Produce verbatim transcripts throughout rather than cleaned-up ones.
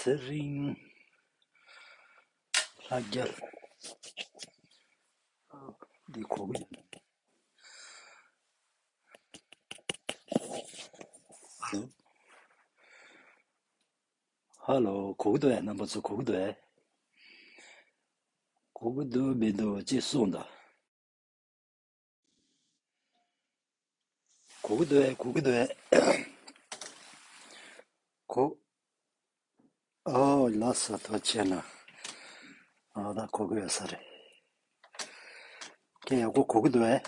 ཚེ་རིང་། ལྷ་རྒྱལ། འདི་གོ་གི་ཡོད། ཧ་ལོ། ཧ་ལོ། གོ་གི་འདུག་ཨེ། རྣམ་པ་ཚོ་གོ་གི་འདུག་ཨེ། གོ་གི་འདུག་མི་འདུག་ཅེས་གསུངས་དང་། གོ་གི་འདུག་ཨེ། གོ་གི་འདུག་ཨེ། གོ། ཨོ་ལགས་སོ། ཐུགས་རྗེ་གནང་། ཨ་ད་གོ་གི་ཡོད་ས་རེད། ཁྱེད་ཡག་པོ་གོ་གི་འདུག་ཨེ།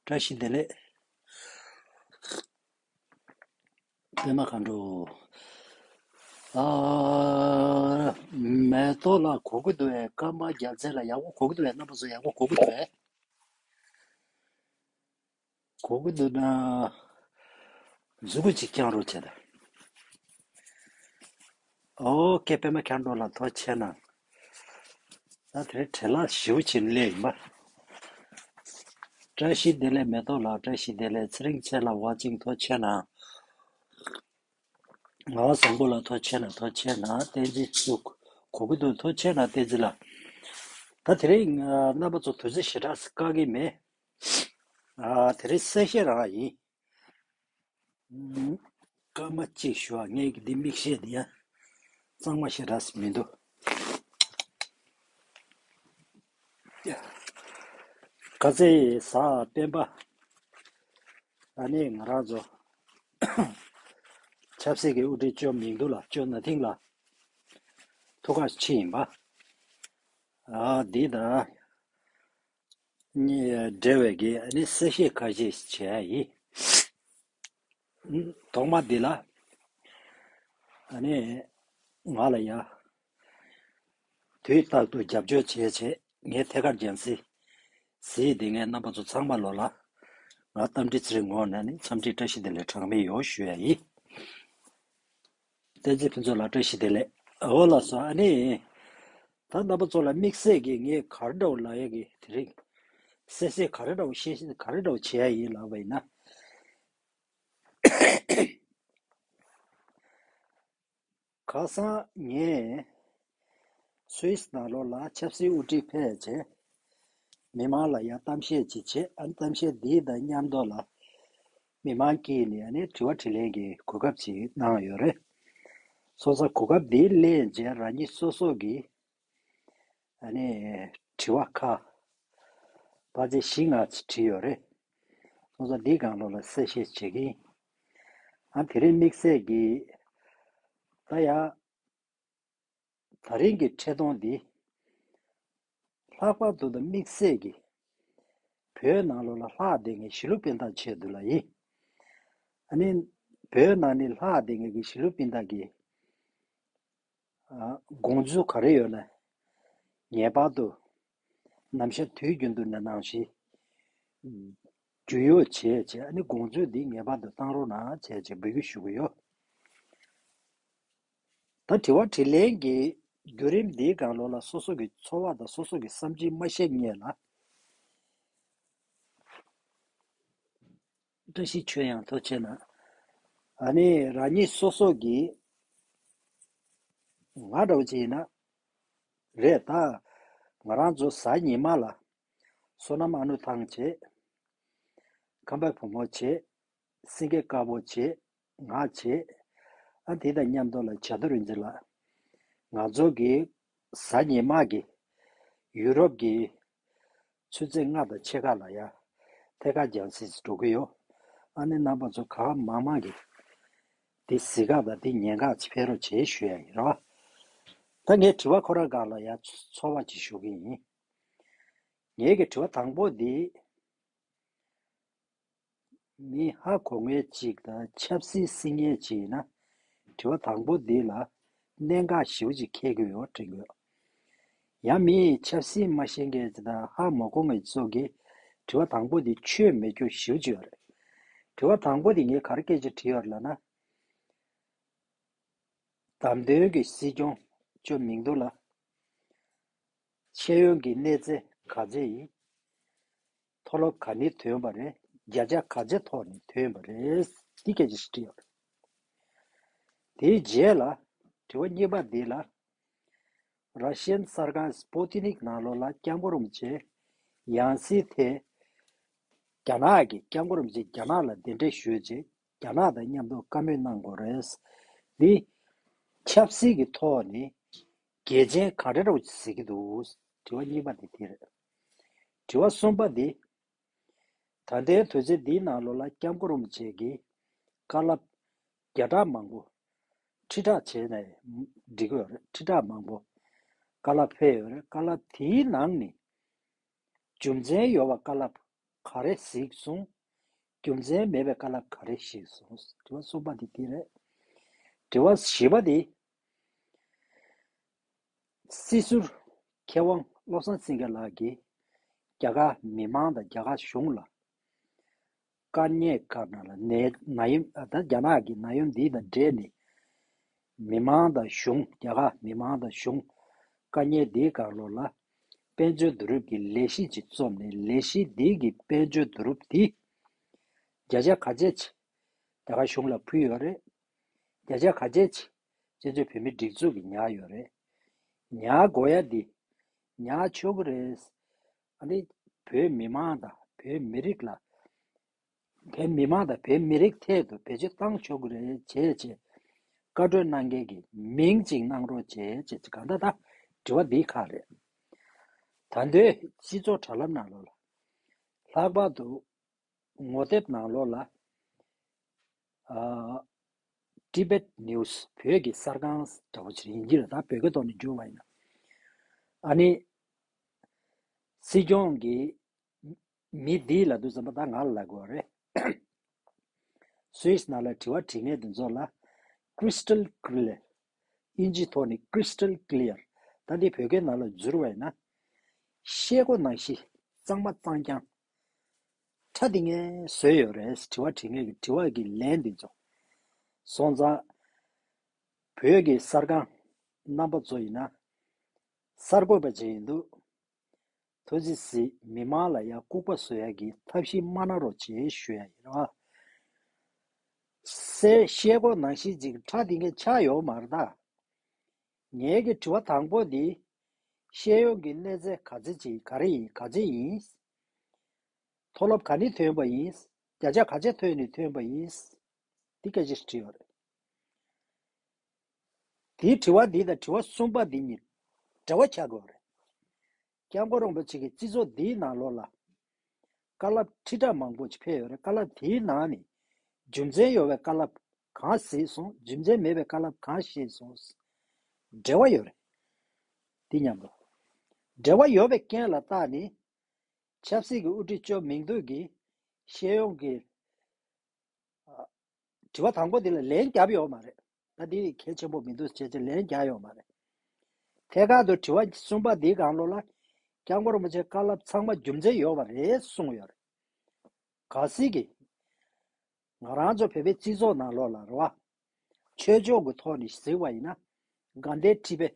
བཀྲ་ཤིས་བདེ་ལེགས། པད་མ་མཁའ་འགྲོ། ཨ། མེ་ཏོག་ལགས་གོ་གི་འདུག་ཨེ། ཀརྨ་རྒྱལ་མཚན་ལགས་ཡག་པོ་གོ་གི་འདུག་ཨེ། རྣམ་པ་ཚོ་ཡག་པོ་གོ་གི་འདུག་ཨེ། གོ་གི་འདུག་ན། མཛུ་གུ་གཅིག་བརྐྱང་རོགས་བྱེད་དང་། ཨོ་ཀེ། པད་མ་མཁའ་འགྲོ་ལགས་ཐུགས་རྗེ་གནང་། ད་དེ་རིང་བྲེལ་བ་ཞེ་པོ་བྱས་ནས་སླེབས་ཡིན་པ། བཀྲ་ཤིས་བདེ་ལེགས་མེ་ཏོག་ལགས། བཀྲ་ཤིས་བདེ་ལེགས། ཚེ་རིང་མཚན་ལགས། ཝ་ཅིང་ཐུགས་རྗེ་གནང་། ངག་དབང་བཟང་པོ་ལགས་ཐུགས་རྗེ་གནང་། ཐུགས་རྗེ་གནང་། བསྟན་འཛིན་ཚུགས། གོ་གི་འདུག་ཐུགས་རྗེ་གནང་བསྟན་འཛིན་ལགས། ད་དེ་རིང་ང་རྣམ་པ་ཚོ་དུས་ཚོད་ཞེ་དྲག་བཀག་གི་མེད། ཨ། དེ་རིང་གསལ་བཤད་རང་ཡིན། ཨུམ། སྐར་མ་གཅིག་ཞུ་ཨ། ངས་འདི་མིག་ཤེལ་འདི་ཡང་གཙང་མ་ཞེ་དྲག་མི་འདུག་ཁ་ཚེ་ས་སྤེན་པ། ཨ་ནི་ང་རང་ཚོ་ཆབ་སྲིད་ཀྱི་དབུ་ཁྲིད་ཇོ་མིང་དུ་ལགས། ཇོ་ན་ཐིང་ལགས་ཐུགས་ཁག་ཆེ་ཡིན་པ། ཨ། འདི་དང་འབྲེལ་བའི་གི་ཨ་ནི་གསལ་བཤད་ཁ་ཤས་བྱས་ཡིན། ཐོག་མ་འདི་ལ་ཨ་ནི་ང་ལ་ཡ་དུས་རྟག་ཏུ་རྒྱབ་སྐྱོར་བྱས་བྱས་ངའི་ཐད་ཀར་རྒྱང་སྲིང་གཟིགས་འདི་ངས་རྣམ་པ་ཚོ་ཚང་མ་ལོ་ལ་ང་རྟ་མགྲིན་ཚེ་རིང་ངོས་ནས་ནི་འཚམས་འདྲི་བཀྲ་ཤིས་བདེ་ལེགས་གྲངས་མེད་ཡོད་ཞུ་ཡ་ཡིན། བསྟན་འཛིན་ཕུན་ཚོགས་ལགས་བཀྲ་ཤིས་བདེ་ལེགས། འོ་ལགས་སོ། ཨ་ནི། ད་རྣམ་པ་ཚོ་ལ་དམིགས་བསལ་གྱིས་ངས་ག་རེ་འདྲ་བོ་ལབ་ཡ་གི་དེ་རིང་། གསལ་བཤད་ག་རེ་འདྲ་བོ་བཤད་ག་རེ་འདྲ་བོ་བྱེད་ཡ་ཡིན་ལབ་པ་ཡིན་ན། ཁ་སང་ངས་སུད་སི་ནང་ལོགས་ལ་ཆབ་སྲིད་དབུ་ཁྲིད་ཕེབས་བྱས། མི་མང་ལ་ཡང་གཏམ་བཤད་ཅིག་བྱས། ཨ་ནི་གཏམ་བཤད་འདི་དང་མཉམ་དུ་ལ་མི་མང་གིས་ནི་ཨ་ནི་དྲི་བ་དྲིས་ལན་གྱི་གོ་སྐབས་ཅིག་གནང་ཡོད་རེད། སོང་ཙང་གོ་སྐབས་འདི་ལེན་བྱས་རང་ཉིད་སོ་སོ་གིས་ཨ་ནི་དྲི་བ་ཁག་ཕལ་ཆེར་བཞི་ལྔ་ཅིག་བྲིས་ཡོད་རེད། སོང་ཙང་འདིའི་སྒང་ལོགས་ལ་གསལ་བཤད་བྱེད་ཀྱི་ཡིན། ཨ། དེ་རིང་དམིགས་བསལ་གྱིས་ད་ཡང་ད་རིང་གི་འཕྲིན་གཏོང་འདི་ལྷག་པར་དུ་ད་དམིགས་བསལ་གྱིས་བོད་ནང་ལོགས་ལ་ལྷག་བསྡད་མཁན་གཞིས་ལུས་སྤུན་ཟླ་ཆེད་དུ་ལ་ཡིན། ཨ་ནི་བོད་ནང་ནས་ལྷག་བསྡད་མཁན་གྱི་གཞིས་ལུས་སྤུན་ཟླ་གི་ཨ། དགོངས་ཚུལ་ག་རེ་ཡོད་ན་ངེས་པར་དུ་ནམ་ཞག་དུས་རྒྱུན་དུ་ནས་ནང་བཞིན་རྒྱུན་ཡོད་བྱས་བྱས། ཨ་ནི་དགོངས་ཚུལ་འདི་ངེས་པར་དུ་བཏང་རོགས་གནང་བྱས་བྱས་འབོད་སྐུལ་ཞུ་གི་ཡོད། ད་དྲི་བ་དྲིས་ལན་གྱི་བརྒྱུད་རིམ་འདིའི་སྒང་ལོགས་ལ་སོ་སོ་གི་ཚོར་བ་དང་སོ་སོ་གི་བསམ་ཚུལ་མ་བཤད་སྔོན་ལ། བཀྲ་ཤིས་ཆོས་དབྱངས་ཐུགས་རྗེ་གནང་། ཨ་ནི་རང་ཉིད་སོ་སོ་གིས་ང་འདྲ་བོ་ཅིག་ཡིན་ན་རེད། ད་ང་རང་ཚོ་གཟའ་ཉི་མ་ལ་བསོད་ནམས་ཨ་ནུ་ཐང་བྱེད། ཁམས་པའི་བུ་མོ་བྱེད། སེང་གེ་དཀར་པོ་བྱེད། ང་བྱེད། ཨ། དེ་དང་མཉམ་དུ་ལ་བྱ་དུར་རིག་འཛིན་ལགས། ང་ཚོ་གི་གཟའ་ཉི་མ་གི་ཡུ་རོབ་ཀྱི་ཆུ་ཚོད་ལྔ་དང་ཕྱེད་ཀ་ལ་ཡ་ཐད་ཀར་རྒྱང་སྲིང་འགྲོ་གི་ཡོད། ཨ་ནི་རྣམ་པ་ཚོ་གང་མང་མང་གིས་དེ་གཟིགས་ག་དང་དེ་ཉན་ག་ཅིག་ཕེབས་རོགས་བྱེད་ཞུ་ཡ་ཡིན་རོ། ད་ངས་དྲི་བ་ཁོ་རང་སྒང་ལ་ཡ་ཚོ་ཚོར་བ་ཅིག་ཞུ་གི་ཡིན། ངའི་གི་དྲི་བ་དང་པོ་འདི། མི་ཧ་གོ་མཁན་ཅིག་དང་ཆབ་སྲིད་སྲིད་མཁན་ཅིག་ཡིན་ན། དྲི་བ་དང་པོ་འདི་ལ་གནད་འགག་ཞེ་པོ་ཅིག་འཁེལ་གྱི་ཡོད་དྲན་གྱི་ཡོད། ཡང་མི་ཆབ་སྲིད་མ་ཤེས་མཁན་ཅིག་དང་ཧ་མ་གོ་མཁན་ཚོ་གིས་དྲི་བ་དང་པོ་འདི་ཆོད་མེད་རྒྱུ་ཞེ་པོ་ཅིག་ཡོད་རེད། དྲི་བ་དང་པོ་འདི་ངས་ག་རེ་སྐད་ཆ་དྲིས་ཡོད་རེད་ལབ་ན། བདམས་ཐོན་གྱི་སྲིད་སྐྱོང་ཇོ་མིང་དུ་ལ། ཤེས་ཡོན་གྱི་གནས་ཚད་ག་ཚད་ཡིན། མཐོ་སློབ་ག་ནས་ཐོན་པ་རེད། བརྒྱ་ཆ་ག་ཚད་ཐོག་ནས་ཐོན་པ་རེད། འདི་སྐད་ཆ་ཞིག་དྲིས་ཡོད་རེད། དེའི་རྗེས་ལ་དྲི་བ་གཉིས་པ་འདི་ལ། ར་ཤན་གསར་ཁང་སྤོ་ཏི་ནིག་ནང་ལོགས་ལ་སྐྱབས་མགོན་རིན་པོ་ཆེ་ཡང་སྲིད་དེ། རྒྱ་ནག་གིས་སྐྱབས་མགོན་རིན་པོ་ཆེ་རྒྱ་ནག་ལ་གདན་འདྲེན་ཞུས་རྗེས་རྒྱ་ནག་དང་མཉམ་དུ་བཀའ་མོལ་གནང་དགོས་རེད། འདི་ཆབ་སྲིད་ཀྱི་ཐོག་ནས་གལ་ཆེན་ག་འདྲ་འདྲ་བོ་ཞིག་གཟིགས་ཀྱི་འདུག་དྲི་བ་གཉིས་པ་དེ་དེ་རེད། དྲི་བ་གསུམ་པ་འདི། ད་ལྟའི་དུས་ཚོད་འདིའི་ནང་ལོགས་ལ་སྐྱབས་མགོན་རིན་པོ་ཆེ་གིས་བཀའ་སློབ་བརྒྱ་ཕྲག་མང་པོ། ཁྲི་ཕྲག་བྱས་ནས་འགྲིག་གི་ཡོད་རེད། ཁྲི་ཕྲག་མང་པོ་བཀའ་སློབ་ཕེབས་ཡོད་རེད། བཀའ་སློབ་དེའི་ནང་ནས་རྒྱུ་མཚན་ཡོད་པ་བཀའ་སློབ་ག་རེ་གཟིགས་སོང་། རྒྱུ་མཚན་མེད་པའི་བཀའ་སློབ་ག་རེ་གཟིགས་སོང་། དྲི་བ་གསུམ་པ་དེ་དེ་རེད། དྲི་བ་བཞི་པ་དེ། སྲིད་ཟུར་མཁས་དབང་བློ་བཟང་སེང་གེ་ལགས་ཀྱིས་རྒྱ་གར་མི་མང་དང་རྒྱ་གར་གཞུང་ལ་དཀའ་ངལ་དཀའ་ངལ་ལ་ནད་ན་ཡོམ། ད་རྒྱ་ནག་གི་ན་ཡོམ་འདི་དང་འབྲེལ་ནས་མི་མང་དང་གཞུང་། རྒྱ་གར་མི་མང་དང་གཞུང་དཀའ་ངལ་འདིའི་སྒང་ལོགས་ལ་དཔལ་འབྱོར་བསྡུ་རུབ་ཀྱི་ལས་གཞི་ཅིག་བརྩམས་ནས། ལས་གཞི་འདི་གི་དཔལ་འབྱོར་བསྡུ་རུབ་འདི་བརྒྱ་ཆ་ག་ཚད་ཅིག་རྒྱ་གར་གཞུང་ལ་ཕུལ་ཡོད་རེད། བརྒྱ་ཆ་ག་ཚད་ཅིག་བཙན་བྱོལ་བོད་མིའི་སྒྲིག་འཛུགས་ཀྱིས་ཉར་ཡོད་རེད། ཉར་དགོས་ཡ་འདི། ཉར་ཆོག་གི་རེད། ཨ་ནི་བོད་མི་མང་དང་བོད་མི་རིགས་ལ། བོད་མི་མང་དང་བོད་མི་རིགས་ཐད་དུ་བེད་སྤྱོད་བཏང་ཆོག་གི་རེད་བྱས་བྱས་བཀའ་འཁྲོལ་གནང་མཁན་གྱི་མིང་ཅིག་གནང་རོགས་བྱས་བྱས། གང་ལྟར་ད་དྲི་བ་འདི་ཁག་རེད། ད་ལྟའི་སྤྱི་ཚོགས་དྲ་ལམ་ནང་ལོགས་ལ་ལྷག་པར་དུ་ངོ་དེབ་ནང་ལོགས་ལ། ཨ། Tibet News བོད་ཀྱི་གསར་ཁང་འདྲ་བོ་ཅིག་ཡིན་གྱི་རེད། ད་བོད་སྐད་ཐོག་ནས་བསྒྱུར་བ་ཡིན་ན། ཨ་ནི་སྲིད་སྐྱོང་གིས་མི་འདི་ལབ་དུས་ཙམ་པ་ད་ང་ལ་ལབ་དགོས་རེད། སུད་སི་ནང་ལ་དྲི་བ་དྲི་མཁན་དེ་ཚོ་ལ་Crystal Clear། དབྱིན་ཇིའི་ཐོག་ནས་Crystal Clear། ད་འདི་བོད་སྐད་ནང་ལ་བསྒྱུར་བ་ཡིན་ན། ཤེལ་སྒོ་ནང་བཞིན་གཙང་མ་གཙང་རྐྱང་། ཁྲ་འདི་ངས་བཟོས་ཡོད་རེད། དྲི་བ་དྲི་མཁན་གྱི་དྲི་བ་གི་ལན་འདི་ཚོ། སོང་ཙང་། བོད་ཀྱི་གསར་ཁང་རྣམ་པ་ཚོ་ཡིན་ན། གསར་འགོད་པ་ཅིག་ཡིན་དུས། ཐུགས་རྗེ་གཟིགས། མི་མང་ལ་ཡང་ལྐུགས་པ་བཟོ་ཡ་གི་ཐབས་ཤེས་མ་གནང་རོགས་བྱེད་ཞུ་ཡ་ཡིན་ར། སེ་ཤེལ་སྒོ་ནང་བཞིན་ཅིག་ཁྲ་འདི་ངས་ཆགས་ཡོད་མ་རེད་ད། ངའི་གི་དྲི་བ་དང་པོ་འདི། ཤེས་ཡོན་གྱི་གནས་ཚད་ག་ཚད་ཅིག་ག་རེ་ཡིན། ག་ཚད་ཡིན། མཐོ་སློབ་ག་ནས་ཐོན་པ་ཡིན། བརྒྱ་ཆ་ག་ཚད་ཐོན་ནས་ཐོན་པ་ཡིན། འདི་སྐད་ཆ་ཞིག་དྲིས་ཡོད་རེད། དེའི་དྲི་བ་འདི་དང་དྲི་བ་གསུམ་པ་འདི་གཉིས་འབྲེལ་བ་ཆགས་དགོས་རེད། སྐྱབས་མགོན་རིན་པོ་ཆེ་གི་སྤྱི་ཚོགས་འདིའི་ནང་ལོགས་ལ་བཀའ་སློབ་ཁྲི་ཕྲག་མང་པོ་ཞིག་ཕེབས་ཡོད་རེད། བཀའ་སློབ་དེའི་ནང་ནས་རྒྱུ་མཚན་ཡོད་པའི་བཀའ་སློབ་གང་གཟིགས་སོང་། རྒྱུ་མཚན་མེད་པའི་བཀའ་སློབ་གང་ཤེས་སོང་། འབྲེལ་བ་ཡོད་རེད། འདི་མཉམ་དུ་འབྲེལ་བ་ཡོད་པའི་རྐྱེན་ལ་བརྟེན་ནས། ཆབ་སྲིད་ཀྱི་དབུ་ཁྲིད་ཇོ་མིང་ཏོག་གིས་ཤེས་ཡོན་གྱི། ཨ། དྲི་བ་དང་པོ་འདི་ལ་ལན་བརྒྱབ་ཡོད་མ་རེད། ད་འདི་གལ་ཆེན་པོ་མི་འདུག་བྱས་ཙང་ལན་རྒྱག་ཡོད་མ་རེད། ཐད་ཀར་དུ་དྲི་བ་གསུམ་པ་འདིའི་སྒང་ལོགས་ལ་སྐྱབས་མགོན་རིན་པོ་ཆེ་བཀའ་སློབ་ཚང་མ་རྒྱུ་མཚན་ཡོད་པ་རེད་གསུངས་ཡོད་རེད། གལ་སྲིད་ཀྱི་ང་རང་ཚོ་བོད་པའི་སྤྱི་ཚོགས་ནང་ལོགས་ལ་རེད་བ། ཆོས་ཕྱོགས་ཀྱི་ཐོག་ནས་གཟིགས་པ་ཡིན་ན། དགའ་ལྡན་ཁྲི་པའི་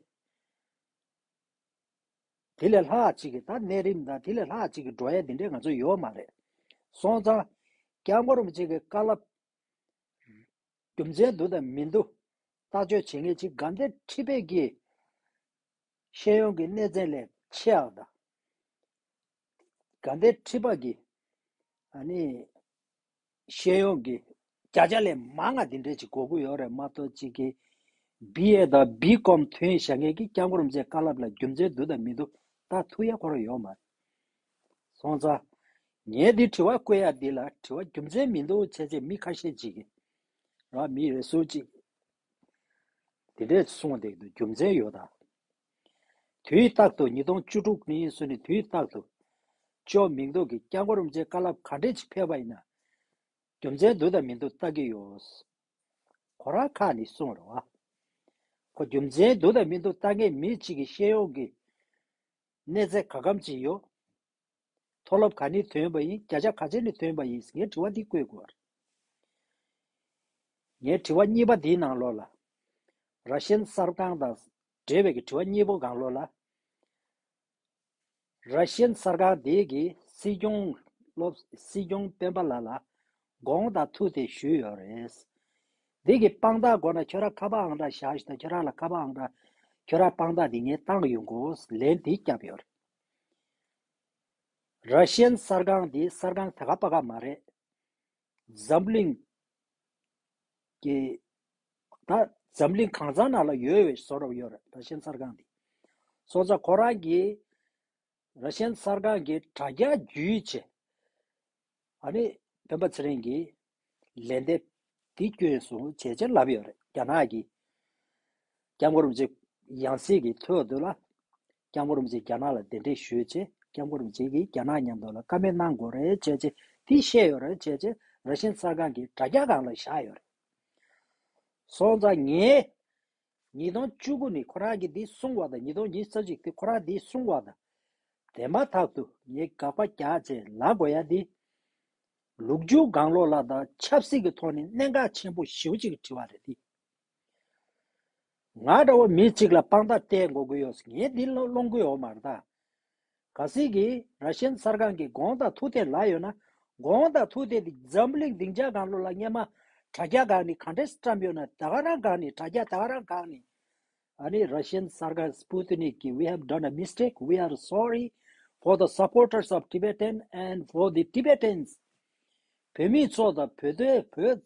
དེ་ལས་ལྷག་ཅིག་གི་ད་གནས་རིམ་དང་དེ་ལས་ལྷག་ཅིག་གི་འགྲོ་ཡ་དེ་འདྲས་ང་ཚོ་ཡོད་མ་རེད། སོང་ཙང་། སྐྱབས་མགོན་རིན་པོ་ཆེ་གི་བཀའ་སློབ་རྒྱུ་མཚན་འདུག་དང་མི་འདུག་ཐག་གཅོད་བྱེད་མཁན་ཅིག་དགའ་ལྡན་ཁྲི་པའི་གི་ཤེས་ཡོན་གྱི་གནས་ཚད་ལས་ཆེ་ཡག་དང་། དགའ་ལྡན་ཁྲི་པ་གི་ཨ་ནི་ཤེས་ཡོན་གྱི་བརྒྱ་ཆ་ལས་མང་ང་འདི་འདྲས་ཅིག་དགོས་ཀྱི་ཡོད་རེད་མ་གཏོགས། ཅིག་གི་བི་ཨེ་དང་བི་ཀོམ་ཐོན་བཞག་མཁན་གྱི་སྐྱབས་མགོན་རིན་པོ་ཆེའི་བཀའ་སློབ་ལ་རྒྱུ་མཚན་འདུག་དང་མི་འདུག་ལྟ་ཐུབ་ཡ་ཁོ་རང་ཡོད་མ་རེད། སོང་ཙང་། ངས་འདི་དྲི་བ་བཀོད་ཡ་འདི་ལ་དྲི་བ་རྒྱུ་མཚན་མི་འདུག་བྱས་བྱས་མི་ཁ་ཤས་ཅིག་གིས་ར། མི་རེ་ཟུང་ཅིག་འདི་འདྲས་གསུངས་བསྡད་འདུག་རྒྱུ་མཚན་ཡོད་ད། དུས་རྟག་ཏུ་ཉིས་སྟོང་བཅུ་དྲུག་ནས་བཟུང་ནས་དུས་རྟག་ཏུ་ཇོ་མིང་ཏོག་གིས་སྐྱབས་མགོན་རིན་པོ་ཆེའི་བཀའ་སློབ་ག་འདྲས་ཅིག་ཕེབས་པ་ཡིན་ན། རྒྱུ་མཚན་འདུག་དང་མི་འདུག་ལྟ་གི་ཡོད། ཁོ་རང་ཁ་ནས་གསུངས་རེད་བ། ཁོ་རྒྱུ་མཚན་འདུག་དང་མི་འདུག་ལྟ་མཁན་མི་གཅིག་གི་ཤེས་ཡོན་གྱི་གནས་ཚད་ག་གམ་ཅིག་ཡོད། མཐོ་སློབ་ག་ནས་ཐོན་པ་ཡིན། བརྒྱ་ཆ་ག་ཚད་ནས་ཐོན་པ་ཡིན་ངས་དྲི་བ་འདི་བཀོད་དགོས་རེད། ངའི་དྲི་བ་གཉིས་པ་འདིའི་ནང་ལོགས་ལ། ར་ཤན་གསར་ཁང་དང་འབྲེལ་བའི་གི་དྲི་བ་གཉིས་པོ་སྒང་ལོགས་ལ། ར་ཤན་གསར་ཁང་དེ་གིས་སྲིད་སྐྱོང་སློབ་སྲིད་སྐྱོང་སྤེན་པ་ལགས་ལ་དགོངས་དག་ཐུགས་དེ་ཞུས་ཡོད་རེད། འདི་གི་དཔང་རྟགས་དགོས་ན་ཁྱོད་རང་ཁ་པར་ཨང་གྲངས་བཞག་ཤིག་དང་ཁྱོད་རང་ལ་ཁ་པར་ཨང་གྲངས་ཁྱོད་རང་དཔང་རྟགས་འདི་ངས་བཏང་ཡོང་གོ་ལན་དེ་བརྒྱབ་ཡོད་རེད། ར་ཤན་གསར་ཁང་འདི་གསར་ཁང་ད་ག་པ་ག་མ་རེད། འཛམ་གླིང་གི་ད་འཛམ་གླིང་གང་ས་ནང་ལ་ཡོད་པའི་བཟོ་འདྲ་ཡོད་རེད། ར་ཤན་གསར་ཁང་འདི་སོང་ཙང་ཁོ་རང་གིས་ར་ཤན་གསར་ཁང་གི་དྲ་རྒྱ་བརྒྱུད་བྱས། ཨ་ནི་སྤེན་པ་ཚེ་རིང་གིས་ལན་འདེབས་འདི་བསྐྱོན་སོང་བྱས་བྱས་ལབ་ཡོད་རེད། རྒྱ་ནག་གིས་སྐྱབས་མགོན་རིན་པོ་ཆེ་ཡང་སྲིད་ཀྱི་ཐོག་ཏུ་ལ་སྐྱབས་མགོན་རིན་པོ་ཆེ་རྒྱ་ནག་ལ་གདན་འདྲེན་ཞུས་བྱས་སྐྱབས་མགོན་རིན་པོ་ཆེ་གིས་རྒྱ་ནག་མཉམ་དུ་ལ་བཀའ་མོལ་གནང་དགོས་རེད་བྱས་བྱས་འདི་བཤད་ཡོད་རེད་བྱས་བྱས་ར་ཤན་གསར་ཁང་གི་དྲ་རྒྱ་སྒང་ལ་བཞག་ཡོད་རེད། སོང་ཙང་ངས་ཉིས་སྟོང་བཅུ་དགུ་ནས་ཁོ་རང་གིས་འདི་གསུངས་པ་དང་ཉིས་སྟོང་ཉི་ཤུ་རྩ་གཅིག་དེ་ཁོ་རང་འདི་གསུངས་པ་དང་དེ་མ་ཐག་ཏུ་ངས་དགག་པ་རྒྱག་བྱས་ལབ་དགོས་ཡ་འདི་ལོ་རྒྱུས་སྒང་ལོགས་ལ་དང་ཆབ་སྲིད་ཀྱི་ཐོག་ནས་གནད་འགག་ཆེན་པོ་ཞེ་པོ་ཅིག་གི་དྲི་བ་རེད་འདི། ང་འདྲ་བོ་མི་གཅིག་ལ་དཔང་རྟགས་སྟེར་དགོས་ཀྱི་ཡོད་ངས་འདི་སློང་གི་ཡོད་མ་རེད་ད། གལ་སྲིད་ཀྱིས་ར་ཤན་གསར་ཁང་གིས་དགོངས་དག་ཐུགས་གཏད་ལབ་ཡོད་ན། དགོངས་དག་ཐུགས་གཏད་དེ་འཛམ་གླིང་སྡིངས་ཆ་སྒང་ལོགས་ལ་སྔས་མ་དྲ་རྒྱ་སྒང་ནས་ག་འདྲས་བཀྲམ་ཡོད་ན་ད་ག་རང་སྒང་ནས་དྲ་རྒྱ་ད་ག་རང་སྒང་ནས། ཨ་ནི་Russian གསར་ཁང་Sputnik གིས། We have done a mistake. We are sorry for the supporters of Tibetan and for the Tibetans. བོད་མི་ཚོ་དང་བོད་དོན་བོད་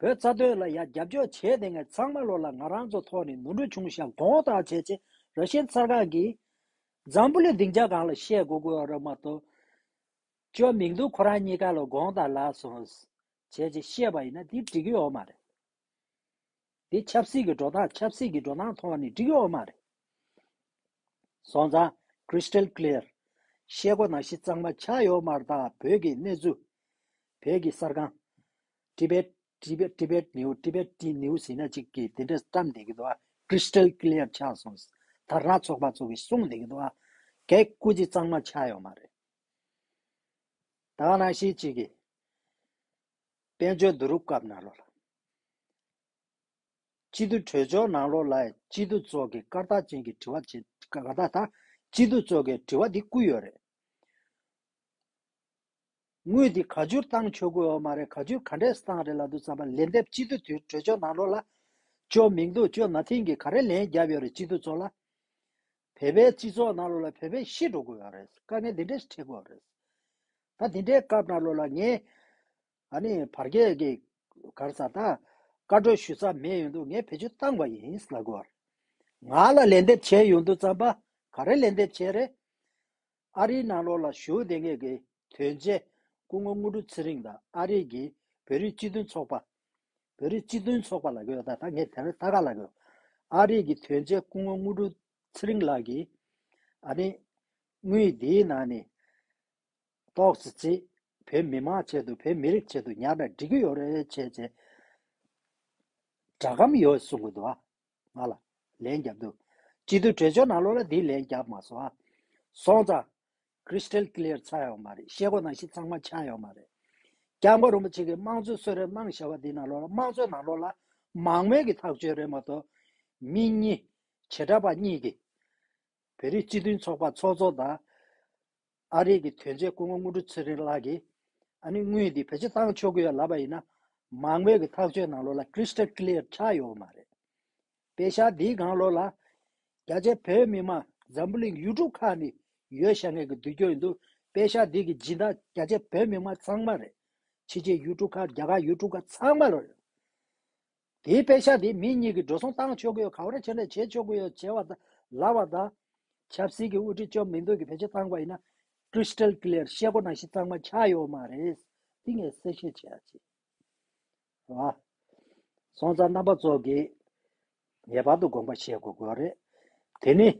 བོད་རྩ་དོན་ལ་ཡ་རྒྱབ་སྐྱོར་བྱས་དེ་ངས་ཚང་མ་ལོ་ལ་ང་རང་ཚོ་ཐོག་ནས་ནོར་འཁྲུལ་བྱུང་ཤག་དགོངས་དག་བྱས་ཚེ་ར་ཤན་གསར་ཁང་གིས་འཛམ་བུ་གླིང་སྡིངས་ཆ་སྒང་ལ་བཤད་དགོས་དགོས་པ་རེད་མ་གཏོགས། ཅོ་མིང་དུ་ཁོ་རང་གཉིས་ཀ་ལ་དགོངས་དག་ལབ་སོང་བྱས་ཚེ་བཤད་པ་ཡིན་ན་འདི་འགྲིག་གི་ཡོད་མ་རེད། འདི་ཆབ་སྲིད་ཀྱི་འགྲོ་སྟངས་ཆབ་སྲིད་ཀྱི་འགྲོ་སྟངས་ཐོག་ནས་འགྲིག་གི་ཡོད་མ་རེད། སོང་ཙང་Crystal Clear བཤད་སྒོ་ནང་བཞིན་གཙང་མ་ཆགས་ཡོད་མ་རེད། ད་བོད་ཀྱི་གནས་ཚུལ་བོད་ཀྱི་གསར་ཁང་Tibet Tibet Tibet News Tibet News ཡིན་ན་གཅིག་གིས་དེ་འདྲ་བཀྲམ་བསྡད་ཀྱི་འདུག་ཨ། Crystal Clear ཆགས་སོང་། དར་ནག་ཚོགས་པ་ཚོ་གིས་གསུངས་བསྡད་ཀྱི་འདུག་ཨ། གལ་སྐུ་ཅི་གཙང་མ་ཆགས་ཡོད་མ་རེད། ད་ག་ནང་བཞིན་གཅིག་གིས་དཔལ་འབྱོར་བསྡུ་རུབ་སྐབས་ནང་ལོགས་ལ། སྤྱི་འཐུས་གྲོས་ཚོགས་ནང་ལོགས་ལ་སྤྱི་འཐུས་ཚོ་གི་སྐར་རྟགས་ཅན་གྱི་དྲི་བ་བྱེད་སྐར་རྟགས་དང་སྤྱི་འཐུས་ཚོ་གི་དྲི་བ་འདི་བསྐུར་ཡོད་རེད། དངུལ་འདི་ག་ཚོད་བཏང་ཆོག་གི་ཡོད་མ་རེད། ག་ཚོད་ག་འདྲས་བཏང་རེད་ལབ་དུས་ཙམ་པ་ལན་འདེབས་སྤྱི་འཐུས་དུས་གྲོས་ཚོགས་ནང་ལོགས་ལ་ཅོ་མིང་འདུག་ཅོ་ན་ཐིང་གིས་ག་རེ་ལན་བརྒྱབ་ཡོད་རེད། སྤྱི་འཐུས་ཚོ་ལ་བོད་པའི་སྤྱི་ཚོགས་ནང་ལོགས་ལ་བོད་པས་ཤི་འགྲོ་གི་ཡོད་རེད། དཀའ་ངལ་འདི་འདྲས་འཕྲད་གི་ཡོད་རེད། ད་འདི་འདྲའི་སྐབས་ནང་ལོགས་ལ་ངས་ཨ་ནི་བར་བརྒལ་གྱི་གར་ས་ད་བཀའ་འཁྲོལ་ཞུ་ས་མེད་ཡོང་དུས་ངས་བེད་སྤྱོད་བཏང་བ་ཡིན་ལབ་དགོས། ང་ལ་ལན་འདེབས་བྱས་ཡོང་དུས་ཙམ་པ་ག་རེ་ལན་འདེབས་བྱས་རེད། ཨ་རིའི་ནང་ལོགས་ལ་བཞུགས་བསྡད་མཁན་གྱི་དོན་གཅོད་སྐུ་ངོ་དངོས་གྲུབ་ཚེ་རིང་དང་ཨ་རི་གི་བོད་རིགས་སྤྱི་མཐུན་ཚོགས་པ། བོད་རིགས་སྤྱི་མཐུན་ཚོགས་པ་ལབ་ཀྱི་ཡོད། ད་ད་ངས་དེ་རིང་ད་ག་ལབ་ཀྱི་ཡོད། ཨ་རི་གི་དོན་གཅོད་སྐུ་ངོ་དངོས་གྲུབ་ཚེ་རིང་ལགས་ཀྱིས་ཨ་ནི་དངུལ་འདིའི་ནང་ནས་ཏོག་ཙི་ཙི་བོད་མི་མང་ཆེད་དུ་བོད་མི་རིགས་ཆེད་དུ་ཉར་ན་འགྲིག་གི་ཡོད་རེད་བྱས་བྱས་སྒྲ་སྒམ་ཡོད་གསུང་གི་འདུག་ཨ། ང་ལ་ལན་བརྒྱབ་འདུག་སྤྱི་འཐུས་གྲོས་ཆོད་ནང་ལོགས་ལ་འདི་ལན་བརྒྱབ་མ་སོང་ཨ། སོང་ཙང་Crystal Clear ཆགས་ཡོད་མ་རེད། བཤད་སྒོ་ནང་བཞིན་གཙང་མ་ཆགས་ཡོད་མ་རེད། སྐྱབས་མགོན་རིན་པོ་ཆེ་གིས་དམངས་གཙོའི་གསོལ་རས་གནང་བཞག་པ་འདི་ནང་ལོགས་ལ་དམངས་གཙོའི་ནང་ལོགས་ལ་མང་མོས་ཀྱི་ཐག་གཅོད་རེད་མ་གཏོགས་མི་གཉིས་བྱེ་བྲག་པ་གཉིས་ཀྱིས་བོད་རིགས་སྤྱི་མཐུན་ཚོགས་པ་ཚོགས་གཙོ་དང་། ཨ་རི་གི་དོན་གཅོད་སྐུ་ངོ་དངོས་གྲུབ་ཚེ་རིང་ལགས་ཀྱིས་ཨ་ནི་དངུལ་འདི་བེད་སྤྱོད་བཏང་ཆོག་གི་ཡོད་ལབ་པ་ཡིན་ན་མང་མོས་ཀྱི་ཐག་གཅོད་ནང་ལོགས་ལ་Crystal Clear ཆགས་ཡོད་མ་རེད། པེ་ཤག་འདིའི་སྒང་ལོགས་ལ་རྒྱ་ཆེ་བོད་མི་མང་འཛམ་བུ་གླིང་ཡུལ་གྲུ་ཁག་ནས་ཡོད་ཤག་ངེད་ཀྱི་འདུག་རྒྱུ་ཡིན་འདུག་པེ་ཤག་འདི་གི་སྦྱིན་བདག་རྒྱ་ཆེ་བོད་མི་མང་ཚང་མ་རེད། ཕྱི་རྒྱལ་ཡུལ་གྲུ་ཁག་རྒྱ་གར་ཡུལ་གྲུ་ཁག་ཚང་མ་རེད། དེའི་པེ་ཤག་དེ་མི་གཉིས་ཀྱིས་འགྲོ་སོང་བཏང་ཆོག་གི་ཡོད། ག་བ་རེ་བྱས་ནས་བྱེད་ཆོག་གི་ཡོད་བྱས་པ་དང་ལབ་པ་དང་། ཆབ་སྲིད་ཀྱི་དབུ་ཁྲིད་ཅོ་མིང་འདུག་གི་བེད་སྤྱོད་བཏང་བ་ཡིན་ན་Crystal Clear བཤད་སྒོ་ནང་བཞིན་གཙང་མ་ཆགས་ཡོད་མ་རེད། དེ་ངས་གསལ་བཤད་བྱེད་ཡ་ཅིག་རེད་བ། སོང་ཙང་རྣམ་པ་ཚོ་གིས་ངེས་པར་དུ་དགོངས་པ་བཞེས་དགོས་དགོས་རེད། དེ་ནི་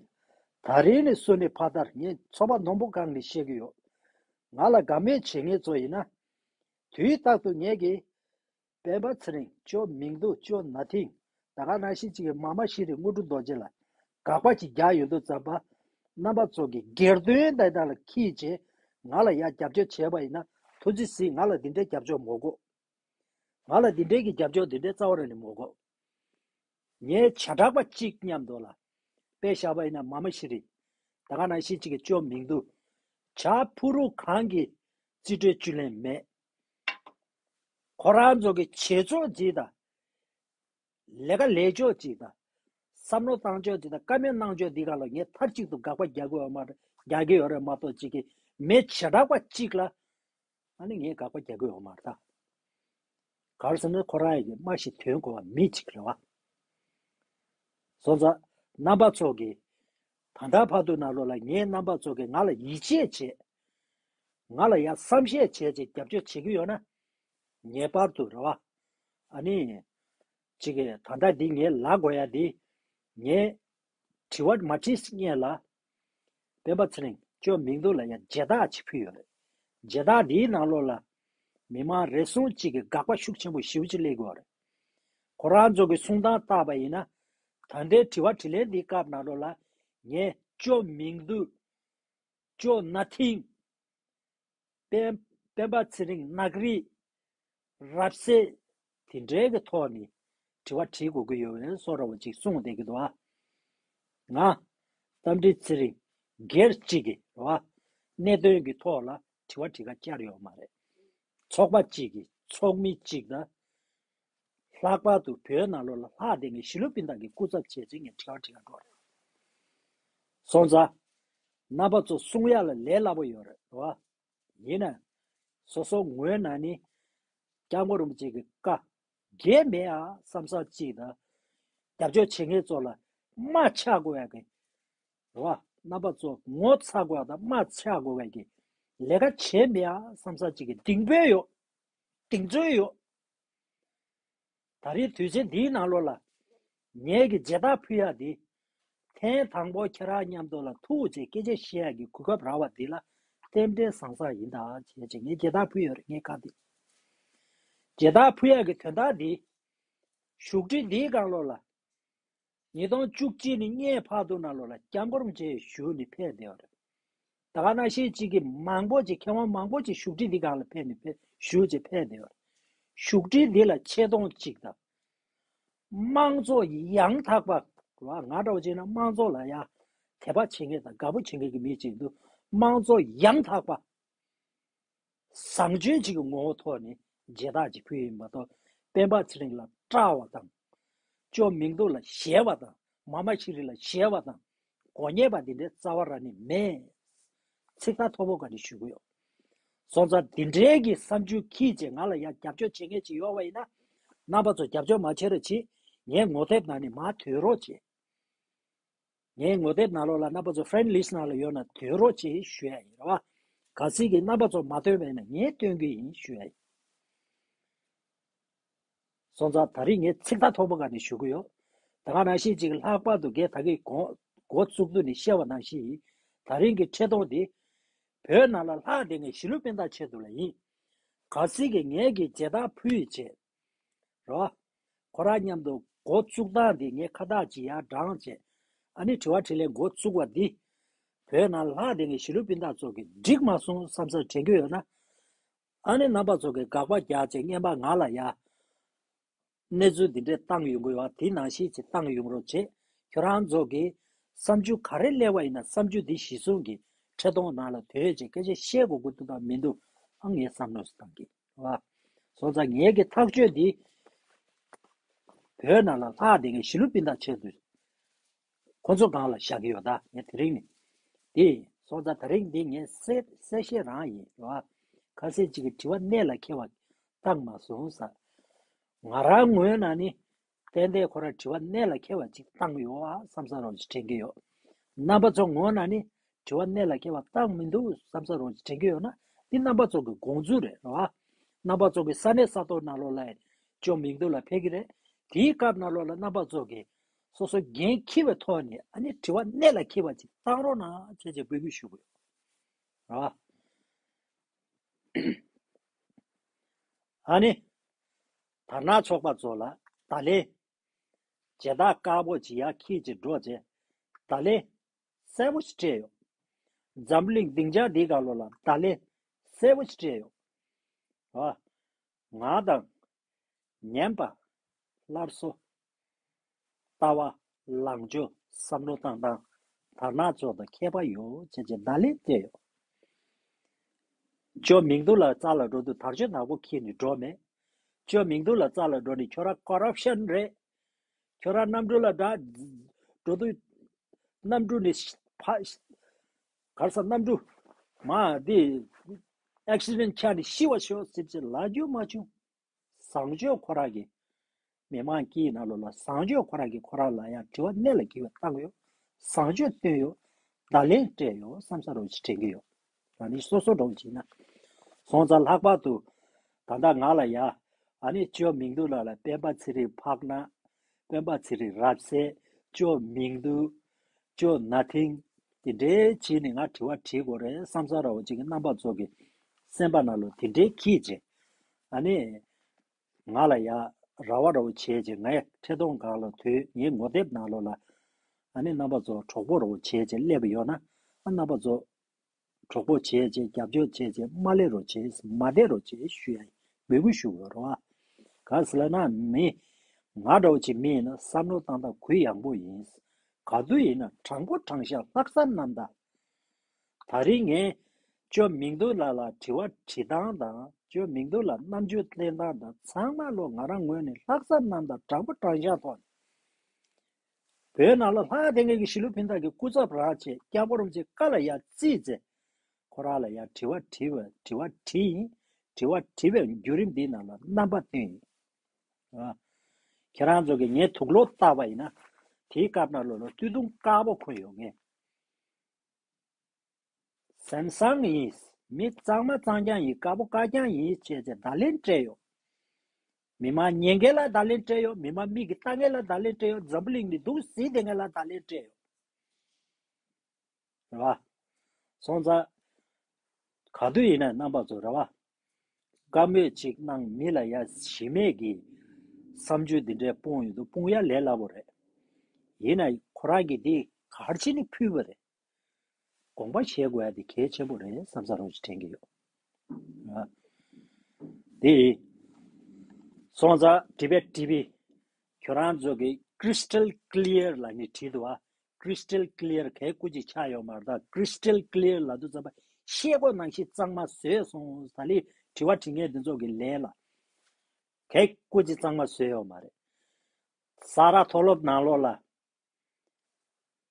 ད་རིང་ནས་བཟུང་ནས་ཕ་དར་ངས་ཚོགས་པ་ནོར་བུ་སྒང་ནས་བཤད་ཀྱི་ཡོད། ང་ལ་དགའ་མོས་བྱེད་མཁན་ཚོ་ཡིན་ན། དུས་རྟག་ཏུ་ངེད་ཀྱིས་སྤེན་པ་ཚེ་རིང་ཅོ་མིང་འདུག་ཅོ་ན་ཐིང་ད་ག་ནང་བཞིན་གཅིག་གི་མ་མ་ཤི་རི་དངོས་གྲུབ་རྡོ་རྗེ་ལ་དགག་པ་ཅིག་རྒྱག་ཡོང་དུས་ཙམ་པ། རྣམ་པ་ཚོ་གིས་སྒེར་དོན་དེ་དག་ལ་ཁྱེད་ཀྱིས་ང་ལ་ཡ་རྒྱབ་སྐྱོར་བྱས་པ་ཡིན་ན་ཐུགས་རྗེ་གཟིགས། ང་ལ་འདི་འདྲའི་རྒྱབ་སྐྱོར་མ་དགོས། ང་ལ་འདི་འདྲའི་གི་རྒྱབ་སྐྱོར་འདི་འདྲའི་རྩ་བ་རང་ནས་མ་དགོས། ངའི་བྱ་བྲག་པ་གཅིག་མཉམ་དུ་ལ་དཔེ་བཞག་པ་ཡིན་ན་མ་མ་ཤི་རི། ད་ག་ནང་བཞིན་གཅིག་གི་ཅོ་མིང་དུ། བྱ་ཕུ་རུ་གང་གི་རྩིས་སྤྲོད་བཅུད་ལེན་མེད། ཁོ་རང་ཚོ་གི་བྱེད་ཕྱོགས་ཅིག་དང་། ལས་ཀ་ལས་ཕྱོགས་ཅིག་དང་། བསམ་བློ་བཏང་ཕྱོགས་ཅིག་དང་། བཀའ་མོལ་གནང་ཕྱོགས་འདི་ག་ལ་ངས་མཐའ་གཅིག་ཏུ་དགག་པ་རྒྱག་གི་ཡོད་མ་རྒྱག་གི་ཡོད་རེད་མ་གཏོགས། གཅིག་གི་མི་བྱེ་བྲག་པ་གཅིག་ལ་ཨ་ནི་ངས་དགག་པ་རྒྱག་གི་ཡོད་མ་རེད་ད། ག་རེ་ཟེར་ན་ཁོ་རང་ཡི་གི་སྨྲ་ཤེས་དོན་གོ་བ་མི་གཅིག་རེད་བ། སོང་ཙང་རྣམ་པ་ཚོ་གིས་ད་ལྟ་བར་དུ་ནང་ལོགས་ལ་ངས་རྣམ་པ་ཚོ་གིས་ང་ལ་ཡིད་ཆེས་བྱེད། ང་ལ་ཡང་བསམ་ཤེས་བྱས་ཅིག་རྒྱབ་སྐྱོར་བྱེད་ཀྱི་ཡོད་ན། ངེས་པར་དུ་རེད་བ། ཨ་ནི། གཅིག་གིས་ད་ལྟ་འདི་ངས་ལབ་དགོས་ཡ་འདི། ངས་དྲི་བ་མ་དྲིས་སྔོན་ལ། སྤེན་པ་ཚེ་རིང་ཅོ་མིང་དུ་ལ་ཡ་མཇལ་དར་ཅིག་ཕུལ་ཡོད་རེད། མཇལ་དར་འདིའི་ནང་ལོགས་ལ། མི་མང་རེ་ཟུང་གཅིག་གིས་དགག་པ་ཤུགས་ཆེན་པོ་ཞེ་པོ་ཅིག་སླེབས་ཀྱི་ཡོད་རེད། ཁོ་རང་ཚོ་གི་གསུང་སྟངས་བལྟས་པ་ཡིན་ན། ད་ལྟའི་དྲི་བ་དྲིས་ལན་འདིའི་སྐབས་ནང་ལོགས་ལ། ངས་ཅོ་མིང་དུ། ཅོ་ན་ཐིང་། སྤེན་སྤེན་པ་ཚེ་རིང་ནག་རིགས། རབ་གསལ། དེ་འདྲའི་གི་ཐོག་ནས་དྲི་བ་དྲི་དགོས་ཀྱི་ཡོད་པའི་བཟོ་འདྲ་བོ་ཅིག་གསུངས་བསྡད་ཀྱི་འདུག་ཨ། ང་རྟ་མགྲིན་ཚེ་རིང་སྒེར་གཅིག་གི་རེད་བ། གནད་དོན་གྱི་ཐོག་ལ་དྲི་བ་དྲི་ག་བཅར་ཡོད་མ་རེད། ཚོགས་པ་གཅིག་གི་ཚོགས་མི་གཅིག་དང་། ལྷག་པར་དུ་བོད་ནང་ལོགས་ལ་ལྷག་བསྡད་མཁན་ཞི་ལུ་སྤུན་ཟླ་གི་སྐུ་ཚབ་བྱས་ཚེ་ངས་དྲི་བ་དྲི་ག་འགྲོ་རེད། སོང་ཙང་། རྣམ་པ་ཚོ་གསུང་ཡ་ལ་ལས་སླ་པོ་ཡོད་རེད་བ། ཡིན་ན། སོ་སོ་ངོས་ནས་ནི། སྐྱབས་མགོན་རིན་པོ་ཆེ་གི་བཀའ། འགལ་མེད་ཨ་བསམ་ས་གཅིག་དང་། རྒྱབ་སྐྱོར་བྱེད་མཁན་ཚོ་ལ་དམག་ཆགས་དགོས་ཡ་གི། རེད་བ། རྣམ་པ་ཚོ་ངོ་ཚ་དགོས་ཡ་དང་དམག་ཆགས་དགོས་ཡ་གི། ལས་ཀ་བྱེད་མེད་ཨ་བསམ་ས་གཅིག་གི་གདེང་འབོད་ཡོད། གདེང་ཚོད་ཡོད། ད་རེས་དུས་ཆེན་འདིའི་ནང་ལོགས་ལ། ངེད་ཀྱི་མཇལ་དར་ཕུལ་ཡ་འདི། ཐེངས་དང་པོ་ཁྱེད་རང་མཉམ་དུ་ལ་ཐུག་བྱས་སྐད་ཆ་བཤད་ཡ་གི་གོ་སྐབས་རག་པ་འདི་ལ། རྟེན་འབྲེལ་བཟང་ས་ཡིན་ད་བྱས་བྱས་ངས་མཇལ་དར་ཕུལ་ཡོད་རེད་ངའི་ཁ་འདི། མཇལ་དར་ཕུལ་ཡ་གི་དོན་དག་འདི། བཞུགས་ཁྲི་འདིའི་སྒང་ལོགས་ལ། ཉིས་སྟོང་བཅུ་གཅིག་ནས་སྔོན་བར་དུ་ནང་ལོགས་ལ་སྐྱབས་མགོན་རིན་པོ་ཆེ་བཞུགས་ནས་ཕེབས་བསྡད་ཡོད་རེད། ད་ག་ནང་བཞིན་གཅིག་གིས་མང་པོ་ཅིག་མཁས་དབང་མང་པོ་ཅིག་བཞུགས་ཁྲི་འདི་སྒང་ལ་ཕེབས་ནས་ཕེབས་བཞུགས་བྱས་ཕེབས་བསྡད་ཡོད་རེད། བཞུགས་ཁྲི་འདི་ལ་ཆེ་མཐོང་གཅིག་དང་། དམངས་གཙོ་ཡང་དག་པ། ང་འདྲ་བོ་བྱས་ན་དམངས་གཙོ་ལ་ཡ་དད་པ་བྱེད་མཁན་དང་དགའ་པོ་བྱེད་མཁན་གྱི་མི་ཅིག་འདུག་དམངས་གཙོ་ཡང་དག་པ། བཟང་སྤྱོད་ཅིག་གི་ངོ་བོ་ཐོག་ནས་མཇལ་དར་ཅིག་ཕུལ་ཡིན་མ་གཏོགས། སྤེན་པ་ཚེ་རིང་ལ་སྐྲག་པ་དང་། ཅོ་མིང་དུ་ལ་ཞེད་པ་དང་། མཱ་མ་ཤི་རི་ལ་ཞེད་པ་དང་། མགོ་ཉེས་པ་འདི་འདྲའི་རྩ་བ་རང་ནས་མེད། ཚིག་ཐག་ཐོག་པོ་ག་ནས་ཞུ་གི་ཡོད། སོང་ཙང་འདི་འདྲའི་གི་བསམ་ཚུལ་འཁྱེར་བྱས་ང་ལ་ཡང་རྒྱབ་སྐྱོར་བྱེད་མཁན་ཅིག་ཡོད་པ་ཡིན་ན། རྣམ་པ་ཚོ་རྒྱབ་སྐྱོར་མ་བྱེད་རོགས་བྱེད། ངའི་ངོ་དེབ་ནང་ནས་མར་ཐོན་རོགས་བྱེད། ངའི་ངོ་དེབ་ནང་ལོགས་ལ་རྣམ་པ་ཚོ་friend list ནང་ལ་ཡོད་ན་ཐོན་རོགས་བྱེད་ཞུ་ཡ་ཡིན་རེད་བ། གལ་སྲིད་ཀྱི་རྣམ་པ་ཚོ་མ་ཐོན་པ་ཡིན་ན་ངས་སྟོན་གྱི་ཡིན་ཞུ་ཡ་ཡིན། སོང་ཙང་ད་རེས་ངས་ཚིག་ཐག་ཐོག་པོ་ག་ནས་ཞུ་གི་ཡོད། ད་ག་ནང་བཞིན་ཅིག་ལྷག་པར་དུ་ངས་ད་གིན་འགོ་འགོ་བཙུགས་དུས་ནས་བཤད་པ་ནང་བཞིན། ད་རིང་གི་འཕྲིན་ཐུང་འདི། བོད་ནང་ལ་ལྷག་བསྡད་མཁན་ཞི་ལུ་སྤུན་ཟླ་ཆེད་དུ་ལ་ཡིན། གལ་སྲིད་ཀྱི་ངས་ཀྱི་མཇལ་དར་ཕུལ་ཡི་བྱས། རོ། ཁོ་རང་མཉམ་དུ་འགོ་བཙུགས་སྟངས་འདི་ངས་ཁ་བཏགས་ཅིག་ཡར་བགྲངས་བྱས། ཨ་ནི་དྲི་བ་དྲིས་ལན་འགོ་བཙུགས་པ་འདི། བོད་ནང་ལྷག་བསྡད་མཁན་ཞི་ལུ་སྤུན་ཟླ་ཚོ་གིས་འགྲིག་མ་སོང་བསམ་ས་དྲན་གྱི་ཡོད་ན། ཨ་ནི་རྣམ་པ་ཚོ་གིས་དགག་པ་རྒྱག་བྱས་རྔན་པ་ང་ལ་ཡ། གནས་ཚུལ་འདི་འདྲས་བཏང་ཡོང་གི་ཡོད་པ་དེ་ནང་བཞིན་ཅིག་བཏང་ཡོང་རོགས་བྱེད། ཁྱོད་རང་ཚོ་གིས་བསམ་ཚུལ་ག་རེ་སླེབས་པ་ཡིན་ན་བསམ་ཚུལ་འདི་གཞི་བཟུང་གིས་འཕྲིན་ཐུང་ནང་ལ་དོན་བྱེད་སྐད་ཆ་བཤད་དགོས་ཀྱི་འདུག་དང་མི་འདུག་ཨ་ངས་བསམ་བློ་བཏང་གི་རེད་བ། སོང་ཙང་ངའི་གི་ཐག་གཅོད་འདི་བོད་ནང་ལ་ལྷག་བསྡད་མཁན་ཞི་ལུ་སྤུན་ཟླ་ཆེད་དུ་ཁོ་ཚོ་སྒང་ལ་བཞག་གི་ཡོད་ད་ངས་དེ་རིང་ནས། དེ་སོང་ཙང་ད་རིང་འདི་ངས་གསལ་གསལ་བཤད་རང་ཡིན་རེད་བ། ཁ་སང་གཅིག་གི་དྲི་བ་གནད་ལ་འཁེལ་བ་བཏང་མ་སོང་ས། ང་རང་ངོས་ནས་ནི། ཏན་ཏན་ཁོ་རང་དྲི་བ་གནད་ལ་འཁེལ་བ་ཅིག་བཏང་ཡོད་ཨ་བསམ་ས་རོགས་ཅིག་དྲན་གྱི་ཡོད། རྣམ་པ་ཚོ་ངོས་ནས་ནི་དྲི་བ་གནད་ལ་འཁེལ་བ་བཏང་མི་འདུག་བསམ་ས་རོགས་ཅིག་དྲན་གྱི་ཡོད་ན་འདི་རྣམ་པ་ཚོ་གི་དགོངས་ཚུལ་རེད་རེད་བ། རྣམ་པ་ཚོ་གི་ས་གནས་ས་ཐོག་ནང་ལོགས་ལ་ཅོ་མིང་དུ་ལ་ཕེབས་ཀྱི་རེད། དེའི་སྐབས་ནང་ལོགས་ལ་རྣམ་པ་ཚོ་གི་སོ་སོ་འགན་འཁྱེར་བའི་ཐོག་ནས་ཨ་ནི་དྲི་བ་གནད་ལ་འཁེལ་བ་ཅིག་བཏང་རོགས་གནང་བྱས་བྱས་འབོད་སྐུལ་ཞུ་དགོས་རེད་བ། ཨ་ནི། དར་ནག་ཚོགས་པ་ཚོ་ལ་ད་ལན། མཇལ་དར་དཀར་པོ་ཅིག་ཡར་འཁྱེར་ཅིག་འགྲོ་བྱས། ད་ལན། གསལ་པོ་ཞིག་སྤྲད་ཡོད། འཛམ་གླིང་སྡིངས་ཆ་འདིའི་སྒང་ལོགས་ལ་ད་ལན། གསལ་པོ་ཞིག་སྤྲད་ཡོད། ཨ། ང་དང་། ཉན་པ། སླར་གསོ། ལྟ་བ། ལངས་ཕྱོགས། བསམ་བློ་བཏང་སྟངས། དར་ནག་ཚོ་དང་ཁྱད་པར་ཡོད་ཅེས་བྱས་བརྡ་ལན་སྤྲད་ཡོད། ཇོ་མིང་རྡུང་ལགས་རྩ་ལ་འགྲོ་དུས་དར་ལྕོག་ནག་པོ་འཁྱེར་ནས་འགྲོ་མེད། ཇོ་མིང་རྡུང་ལགས་རྩ་ལ་འགྲོ་ནས་ཁྱོད་རང་ཀོ་རབ་ཤན་རེད། ཁྱོད་རང་གནམ་གྲུ་ལ་འགྲོ་འགྲོ་དུས་གནམ་གྲུ་ནས་ཕ་གར་ས་གནམ་གྲུ་མ་འདི་ཨེག་སི་ཌེན་ཊི་ཆགས་ནས་ཤི་བ་ཤོག་ཟེར་ཅིག་ལབ་རྒྱུ་མ་བྱུང་། བཟང་སྤྱོད་ཁོ་རང་གིས་མི་མང་སྤྱིའི་ནང་ལོགས་ལ་བཟང་སྤྱོད་ཁོ་རང་གིས་ཁོ་རང་ལ་ཡང་དྲི་བ་གནད་ལ་འཁེལ་བ་བཏང་ཡོད། བཟང་སྤྱོད་བཏོན་ཡོད། བརྡ་ལན་སྤྲད་ཡོད་བསམ་ས་རོགས་ཅིག་དྲན་གྱི་ཡོད། ཨ་ནི་སོ་སོ་འདྲ་བོ་བྱས་ན། སོང་ཙང་ལྷག་པར་དུ་ད་ལྟ་ང་ལ་ཡ་ཨ་ནི་ཇོ་མིང་རྡུང་ལགས་ལ་སྤེན་པ་ཚེ་རིང་ཕག་ན། སྤེན་པ་ཚེ་རིང་རབ་གསལ། ཇོ་མིང་རྡུང་། ཇོ་ནཱ་ཐིང་། དེ་འདྲའི་བྱས་ནས་ང་དྲི་བ་དྲི་དགོས་རེད་བསམ་ས་རོགས་ཅིག་གི་རྣམ་པ་ཚོ་གི་སེམས་པ་ནང་ལོགས་དེ་འདྲའི་འཁྱེར་བྱས། ཨ་ནི། ང་ལ་ཡ་ར་བ་ར་བོ་བྱས་རྗེས་ངའི་འཕྲིན་གཏོང་སྒང་ལ་དུས་ངའི་ངོ་དེབ་ནང་ལོགས་ལ་ཨ་ནི་རྣམ་པ་ཚོ་གྲོགས་པོ་ར་བོ་བྱས་རྗེས་སླེབས་ཡོད་ན་ཨ་རྣམ་པ་ཚོ་གྲོགས་པོ་བྱས་རྗེས་རྒྱབ་སྐྱོར་བྱས་རྗེས་མ་སླེབས་རོགས་བྱས་མ་བསྡད་རོགས་བྱས་ཞུ་ཡ་འབོད་སྐུལ་ཞུ་དགོས་རེད་བ། ག་ཟེར་ལབ་ན་མི་ང་འདྲ་བོ་ཅིག་མི་ཡིན་ན་བསམ་བློ་བཏང་སྟངས་གུ་ཡངས་པོ་ཡིན། ག་དུས་ཡིན་ན་དྲང་པོ་དྲང་བཞག་ལྷག་བསམ་རྣམ་དག་ད་རིང་ངས་ཇོ་མིང་རྡུང་ལགས་ལ་དྲི་བ་དྲི་སྟངས་དང་ཇོ་མིང་རྡུང་ལགས་རྣམ་འགྱུར་བསྟན་སྟངས་དང་ཚང་མ་ལོ་ང་རང་ངོས་ནས་ལྷག་བསམ་རྣམ་དག་དྲང་པོ་དྲང་བཞག་ཐོག་ནས་བོད་ནང་ལ་ལྷག་བསྡད་མཁན་གྱི་གཞིས་ལུས་སྤུན་ཟླ་གི་སྐུ་ཚབ་རང་བྱས་སྐྱབས་མགོན་རིན་པོ་ཆེའི་བཀའ་ལ་ཡ་རྩིས་བྱས་ཁོ་རང་ལ་ཡ་དྲི་བ་དྲི་བ་དྲི་བ་དྲིས་ཡིན། དྲི་བ་དྲི་བའི་བརྒྱུད་རིམ་འདིའི་ནང་ལ་རྣམ་པ་བསྟན་ཡིན། ཨ། ཁྱེད་རང་ཚོ་གིས་ངའི་དུག་ལོག་བལྟས་པ་ཡིན་ན་དེའི་སྐབས་ནང་ལོགས་ལ་སྟོད་ཐུང་དཀར་པོ་གོན་ཡོད་ངས། སེམས་བཟང་ཡིན། མི་གཙང་མ་གཙང་རྐྱང་ཡིན་དཀར་པོ་དཀར་རྐྱང་ཡིན་བྱས་ཏེ་བརྡ་ལན་སྤྲད་ཡོད། མི་མང་ཉན་མཁན་ལ་བརྡ་ལན་སྤྲད་ཡོད། མི་མང་མིག་གིས་ལྟ་མཁན་ལ་བརྡ་ལན་སྤྲད་ཡོད། འཛམ་བུ་གླིང་ནས་འདུག་གཟིགས་བསྡད་མཁན་ལ་བརྡ་ལན་སྤྲད་ཡོད། རེད་བ། སོང་ཙང་། ག་དུས་ཡིན་ན་རྣམ་པ་ཚོ་རེད་བ། བཀའ་མོལ་ཅིག་གནང་མི་ལ་ཡ་གཞི་མེད་ཀྱི་བསམ་ཚུལ་འདི་འདྲའི་སྤུངས་ཡོང་དུས་སྤུངས་ཡ་ལས་སླ་པོ་རེད། ཡིན་ན་ཁོ་རང་གིས་འདི་ག་རེ་བྱས་ནས་ཕུལ་བ་རེད། དགོངས་པ་བཞེས་དགོས་ཡ་དེ་གལ་ཆེན་པོ་རེད་བསམ་ས་རོགས་ཅིག་དྲན་གྱི་ཡོད། ཨ། དེ། སོང་ཙང་Tibet TV ཁྱོད་རང་ཚོ་གི་Crystal Clear ལབ་ནས་བྲིས་འདུག་ཨ། Crystal Clear གའི་སྐུ་མཁྱེན་ཆགས་ཡོད་མ་རེད་ད། Crystal Clear ལབ་དུས་ཙམ་པ་ཤེལ་སྒོ་ནང་བཞིན་གཙང་མ་བཟོས་སོང་། ད་ལི་དྲི་བ་དྲི་མཁན་འདི་ཚོ་གི་ལན་ལ་གའི་སྐུ་མཁྱེན་གཙང་མ་བཟོས་ཡོད་མ་རེད། ས་ར་མཐོ་སློབ་ནང་ལོགས་ལ་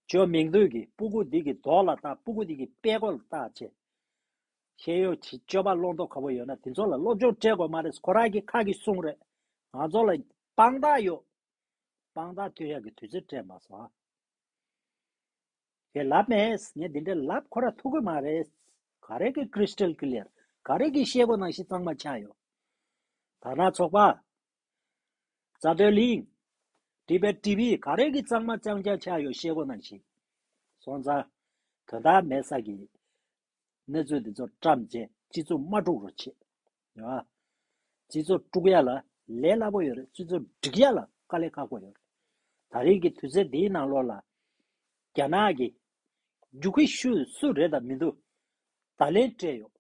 ཇོ་མིང་རྡུང་གི་སྤུ་གུ་འདི་གི་མདོག་ལ་བལྟ། སྤུ་གུ་འདི་གི་པད་ཀོ་ལ་བལྟ་བྱས། ཤེས་ཡོན་གྱི་སྤྱོད་པ་བླང་དོར་ག་པོ་ཡོད་ན་དེ་ཚོ་ལ་སློབ་སྦྱོང་སྤྲད་དགོས་མ་རེད། ཁོ་རང་གི་ཁ་གི་གསུང་རེད། ང་ཚོ་ལ་དཔང་རྟགས་ཡོད། དཔང་རྟགས་ཐོན་ཡག་གི་དུས་ཚོད་སྤྲད་མ་སོང་ཨ། ཁྱེད་ལབ་མེད། ངས་འདི་འདྲ་ལབ་ཁོ་ར་ཐུབ་གི་མ་རེད། ག་རེ་གི་Crystal Clear ག་རེ་གི་ཤེལ་སྒོ་ནང་བཞིན་གཙང་མ་ཆགས་ཡོད། དར་ནག་ཚོགས་པ། རྩ་དོན་གླིང་། Tibet TV ག་རེ་གི་གཙང་མ་གཙང་རྐྱང་ཆགས་ཡོད་ཤེལ་སྒོ་ནང་བཞིན། སོང་ཙང་། དོན་དག་མེད་ས་གི་གནས་ཚུལ་འདི་ཚོ་བཀྲམ་བྱས་སྤྱི་ཚོགས་མ་དཀྲུག་རོགས་བྱེད། ཡ། སྤྱི་ཚོགས་དཀྲུག་ཡ་ལ་ལས་སླ་པོ་ཡོད་རེད། སྤྱི་ཚོགས་འགྲིག་ཡ་ལ་དཀའ་ལས་ཁག་པོ་ཡོད་རེད། ད་རེས་ཀྱི་དུས་ཚོད་འདིའི་ནང་ལོགས་ལ་རྒྱ་ནག་གི་རྒྱུག་ཁྱི་ཤུ་སུ་རེད་དང་མི་འདུག་བརྡ་ལན་སྤྲད་ཡོད།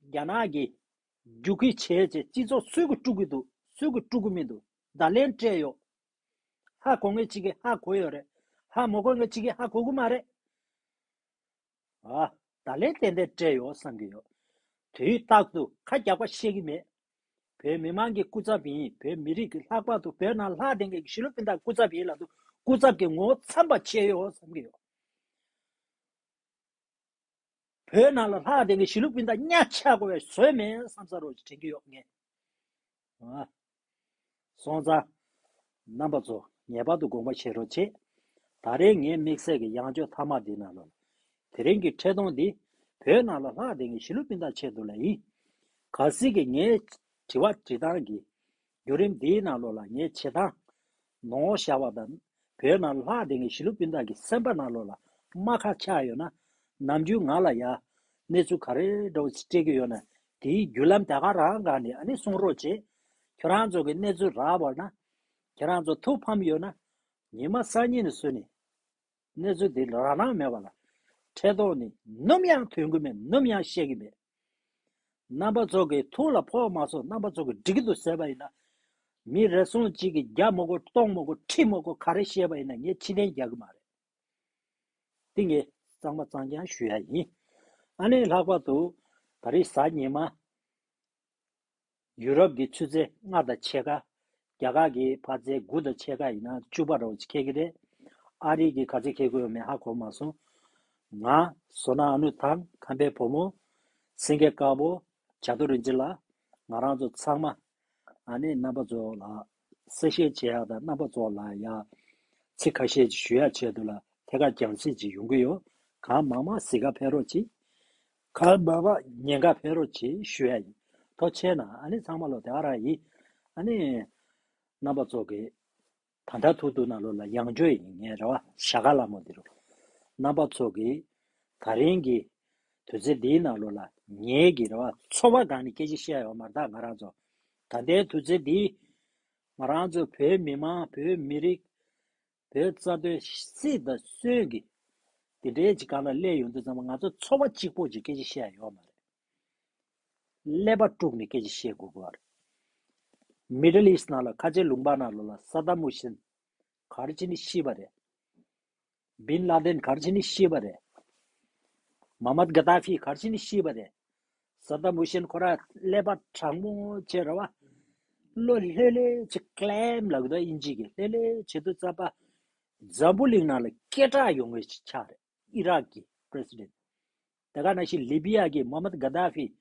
རྒྱ་ནག་གི་རྒྱུག་ཁྱི་བྱས་བྱས་སྤྱི་ཚོགས་སུས་ཀྱི་དཀྲུག་གི་འདུག་སུས་ཀྱི་དཀྲུག་གི་མི་འདུག་བརྡ་ལན་སྤྲད་ཡོད། ཧ་གོ་མཁན་གཅིག་གིས་ཧ་གོ་ཡོད་རེད། ཧ་མ་གོ་མཁན་གཅིག་གིས་ཧ་གོ་གི་མ་རེད། ཨ། བརྡ་ལན་ཏན་ཏན་སྤྲད་ཡོད་བསམ་གྱི་ཡོད། དུས་རྟག་ཏུ་ཁ་རྒྱག་པ་བཤད་ཀྱི་མེད། བོད་མི་མང་གི་སྐུ་ཚབ་ཡིན། བོད་མི་རིགས་ཀྱི་ལྷག་པར་དུ་བོད་ནང་ལྷག་བསྡད་མཁན་གྱི་གཞིས་ལུས་སྤུན་ཟླ་སྐུ་ཚབ་ཡིན་ལབ་དུས་སྐུ་ཚབ་ཀྱི་ངོ་བོ་འཚམ་པ་བྱས་ཡོད་བསམ་གྱི་ཡོད། བོད་ནང་ལ་ལྷག་བསྡད་མཁན་གཞིས་ལུས་སྤུན་ཟླ་གཉའ་ཆག་དགོས་པའི་བཟོས་མེད་བསམ་ས་རོགས་ཅིག་དྲན་གྱི་ཡོད་ངས། ཨ། སོང་ཙང་། རྣམ་པ་ཚོ་ངེས་པར་དུ་དགོངས་པ་བཞེས་རོགས་བྱེད། ད་རེས་ངའི་དམིགས་བསལ་གྱི་ཡང་བསྐྱར་མཐའ་མ་འདི་ནང་ལ། དེ་རིང་གི་འཕྲིན་གཏོང་འདི་བོད་ནང་ལ་ལྷག་བསྡད་མཁན་གཞིས་ལུས་སྤུན་ཟླ་ཆེད་དུ་ལ་ཡིན། གལ་སྲིད་ཀྱི་ངའི་དྲི་བ་དྲི་སྟངས་ཀྱི་བརྒྱུད་རིམ་འདིའི་ནང་ལོགས་ལ་ངའི་བྱེད་སྟངས་ནོར་བཞག་པ་དང་བོད་ནང་ལྷག་བསྡད་མཁན་གཞིས་ལུས་སྤུན་ཟླ་གི་སེམས་པ་ནང་ལོགས་ལ་རྨ་ཁ་ཆགས་ཡོད་ན། ནམ་རྒྱུན་ང་ལ་ཡ་གནས་ཚུལ་ག་རེ་འདྲ་བོ་ཞིག་སྤྲད་ཀྱི་ཡོད་ན་དེའི་བརྒྱུད་ལམ་ད་ག་རང་སྒང་ནས་ཨ་ནི་གསུང་རོགས་བྱེད། ཁྱོད་རང་ཚོ་གི་གནས་ཚུལ་རག་པ་ན། ཁྱོད་རང་ཚོ་ཐུགས་ཕམ་ཡོད་ན། ཉི་མ་སང་ཉིན་ནས་བཟུང་ནས་གནས་ཚུལ་དེ་རང་རང་མེད་པ་ལ། འཕྲིན་གཏོང་ནས་ནམ་ཡང་ཐོན་གྱི་མེད། ནམ་ཡང་བཤད་ཀྱི་མེད། རྣམ་པ་ཚོ་གི་ཐུགས་ལ་ཕོག་མ་སོང་། རྣམ་པ་ཚོ་གི་འགྲིག་གི་འདུག་ཟེར་བ་ཡིན་ན། མི་རེ་ཟུང་གཅིག་གིས་བརྒྱ་མ་གོ་སྟོང་མ་གོ་ཁྲི་མ་གོ་ག་རེ་བཤད་པ་ཡིན་ན་ངས་ཕྱིར་འཐེན་རྒྱག་གི་མ་རེད། དེ་ངས་གཙང་མ་གཙང་རྐྱང་ཞུ་ཡ་ཡིན། ཨ་ནི་ལྷག་པར་དུ་ད་རེས་གཟའ་ཉི་མ་ཡུ་རོབ་ཀྱི་ཆུ་ཚོད་ལྔ་དང་ཕྱེད་ཀ། རྒྱ་གར་གྱི་ཕར་ཚད་དགུ་དང་ཕྱེད་ཀ་ཡིན་ན་བཅུ་པ་རོ་ཅིག་འཁེལ་གྱི་རེད། ཨ་རི་གི་ག་ཚོད་འཁེལ་གྱི་ཡོད་མེད་ཧ་གོ་མ་སོང་། ང་བསོད་ནམས་ཨ་ནུ་དང་ཁམས་པའི་བུ་མོ། སེང་གེ་དཀར་པོ། བྱ་དོ་རིན་ཆེན་ལགས། ང་རང་ཚོ་ཚང་མ། ཨ་ནི་རྣམ་པ་ཚོ་ལ་གསལ་བཤད་བྱེད་ཡག་དང་རྣམ་པ་ཚོ་ལ་ཡ་ཚིག་ཁ་ཤས་ཅིག་ཞུ་ཡག་ཆེད་དུ་ལ་ཐད་ཀར་རྒྱང་སྲིང་ཅིག་ཡོང་གི་ཡོད། གང་མང་མང་གཟིགས་ག་ཕེབས་རོགས་གྱིས། གང་མང་མང་ཉན་ག་ཕེབས་རོགས་གྱིས་ཞུ་ཡ་ཡིན། ཐུགས་རྗེ་གནང་། ཨ་ནི་ཚང་མ་ལོ་དེ་ག་རང་ཡིན། ཨ་ནི་རྣམ་པ་ཚོ་གི་ད་ལྟ་ཐུག་ཐུག་ནང་ལོགས་ལ་ཡང་བསྐྱར་ཡིན་ངས་རེ་བ་ཞྭ་སྒབ་ལ་མོ་འདི་རུ། རྣམ་པ་ཚོ་གིས་ད་རིང་གི་དུས་ཚོད་འདིའི་ནང་ལོགས་ལ་ངེད་ཀྱི་རེ་བ་ཚོར་བ་སྒང་ནས་སྐད་ཆ་བཤད་ཡོད་མ་རེད། ད་ང་རང་ཚོ་ད་ལྟའི་དུས་ཚོད་འདིའི་ང་རང་ཚོ་བོད་མི་མང་བོད་མི་རིགས་བོད་རྩ་དོན་སྲིད་དང་སོན་གྱི་དེ་འདྲའི་ཅིག་སྒང་ལ་སླེབས་ཡོང་དུས་ཙམ་པ་ང་ཚོ་ཚོར་བ་གཅིག་པོ་ཅིག་སྐད་ཆ་བཤད་ཡོད་མ་རེད། ཀླད་པ་དཀྲུགས་ནས་སྐད་ཆ་བཤད་དགོས་ཀྱི་རེད། Middle East ནང་ལ་ཁ་ཆེ་ལུང་པ་ནང་ལོགས་ལ་ས་དཱམ་ཧུ་ཤིན་ག་རེ་བྱས་ནས་ཤི་བ་རེད། བིན་ལ་དན་ག་རེ་བྱས་ནས་ཤི་བ་རེད། མ་མད་ག་ད་ཕི་ག་རེ་བྱས་ནས་ཤི་བ་རེད། ས་དཱམ་ཧུ་ཤིན་ཁོ་རང་ཀླད་པ་དྲང་མོ་བྱས་རེད་བ། བློ་ལྷོད་ལྷོད་བྱས་ཀ་ལེམ་ལབ་ཀྱི་འདུག་ཨིན་ཇི་གིས་ལྷོད་ལྷོད་བྱེད་དུས་ཙམ་པ། འཛམ་བུ་གླིང་ནང་ལ་སྐད་གྲགས་ཡོང་བའི་ཆ་རེད། ཨི་རག་གི་president། དེ་ག་ནང་བཞིན་ལི་བི་ཡ་གི་མོ་མད་ག་ད་ཕི།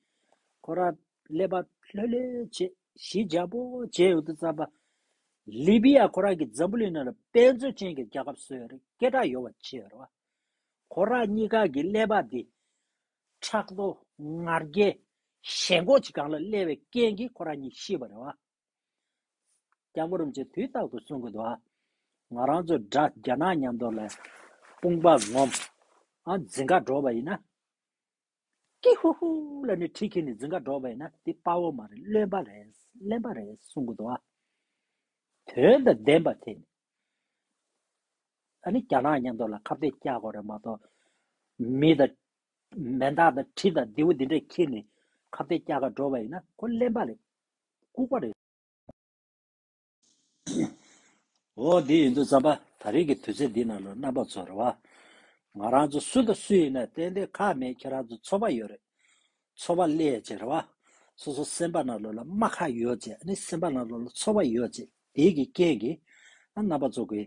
ཁོ་རང་ཀླད་པ་ལྷོད་ལྷོད་བྱས་ཞི་འཇམ་པོ་བྱས་ཡོང་དུས་ཙམ་པ། ལི་བི་ཡ་ཁོ་རང་གིས་འཛམ་བུ་གླིང་ནང་ལ་དཔལ་འབྱོར་ཅན་གྱི་རྒྱལ་ཁབ་བཟོས་ཡོད་རེད། སྐད་གྲགས་ཡོད་པ་བྱས་ཡོད་རེད་བ། ཁོ་རང་གཉིས་ཀ་གི་ཀླད་པ་འདི་ཕྲག་དོག་ང་རྒྱལ་ཞེན་ཁོག་ཅིག་སྒང་ལ་སླེབས་པའི་རྐྱེན་གྱིས་ཁོ་རང་གཉིས་ཤི་བ་རེད་བ། སྐྱབས་མགོན་རིན་པོ་ཆེ་དུས་རྟག་ཏུ་གསུང་གི་འདུག་ཨ། ང་རང་ཚོ་དགྲ་རྒྱ་ནག་མཉམ་དུ་ལ་དཔུང་པ་ངོམ། ཨ་འཛིང་ག་འགྲོ་བ་ཡིན་ན། ཀི་ཧུ་ཧུ་ལ་ནི་ཁྲི་ཁྱེར་ནས་འཛིང་ག་འགྲོ་བ་ཡིན་ན་དེ་དཔའ་བོ་མ་རེད། གླེན་པ་རེད། གླེན་པ་རེད་གསུང་གི་འདུག་ཨ། དོན་དང་ལྡན་པ་དེ་ནི། ཨ་ནི་རྒྱ་ནག་མཉམ་དུ་ལ་ཁ་གཏད་བཅག་དགོས་རེད་མ་གཏོགས། མི་དང་། མེ་མདའ་དང་གྲི་དང་རྡེའུ་འདི་འདྲས་ཁྱེར་ནས་ཁ་གཏད་བཅག་ག་འགྲོ་བ་ཡིན་ན་ཁོ་གླེན་པ་རེད། ལྐུགས་པ་རེད། འོ་འདི་ཡིན་དུས་ཙམ་པ་ད་རེས་ཀྱི་དུས་ཚོད་འདི་ནང་ལ་རྣམ་པ་ཚོ་རེད་བ། ང་རང་ཚོ་སུ་དང་སུ་ཡིན་ན་ཏན་ཏན་ཁག་མེད། ཁྱེད་རང་ཚོ་ཚོར་བ་ཡོད་རེད། ཚོར་བ་སླེབས་བྱས་རེད་བ། སོ་སོ་སེམས་པ་ནང་ལོགས་ལ་རྨ་ཁ་ཡོད་བྱས། ཨ་ནི་སེམས་པ་ནང་ལོགས་ལ་ཚོར་བ་ཡོད་བྱས། དེའི་གི་རྐྱེན་གྱིས་ཨ་རྣམ་པ་ཚོ་གི།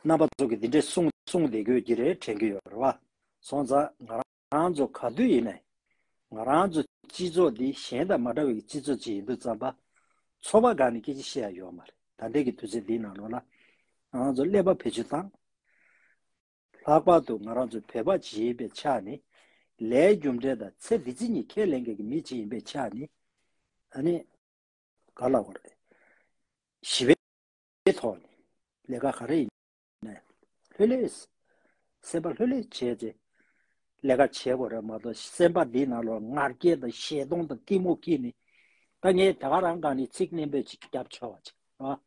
རྣམ་པ་ཚོ་གི་འདི་འདྲའི་གསུང་གསུང་བསྡད་དགོས་ཀྱི་རེད་དྲན་གྱི་ཡོད་རེད་བ། སོང་ཙང་ང་རང་ཚོ་ག་དུས་ཡིན་ནའི་ང་རང་ཚོ་སྤྱི་ཚོགས་འདི་གཞན་དང་མ་འདྲ་བའི་སྤྱི་ཚོགས་ཅིག་ཡིན་དུས་ཙམ་པ། ཚོར་བ་སྒང་ནས་སྐད་ཆ་བཤད་ཡ་ཡོད་མ་རེད། ད་ལྟའི་གི་དུས་ཚོད་འདིའི་ནང་ལོགས་ལ་ང་རང་ཚོ་ཀླད་པ་བེད་སྤྱོད་བཏང་། ལྷག་པར་དུ་ང་རང་ཚོ་བོད་པ་ཅིག་ཡིན་པའི་ཆ་ནས། ལས་རྒྱུ་འབྲས་དང་ཚེ་འདི་ཕྱི་གཉིས་ཁས་ལེན་མཁན་གྱི་མི་ཅིག་ཡིན་པའི་ཆ་ནས། ཨ་ནི། ག་ལ་བ་རེད། ཞི་བའི་ཐོག་ནས་ལས་ཀ་ག་རེ་ཡིན་ནའི་ལྷོད་ལྷོད། སེམས་པ་ལྷོད་ལྷོད་བྱས་ཏེ་ལས་ཀ་བྱེད་དགོས་རེད་མ་གཏོགས། སེམས་པ་འདིའི་ནང་ལོགས་ང་རྒྱལ་དང་ཞེ་སྡང་དང་གཏི་མུག་གིས་ནི། ད་ངས་ད་ག་རང་སྒང་ནས་ཚིག་རྣོན་པོ་ཅིག་བརྒྱབ་ཆོག་པ་ཅིག་རེད་བ།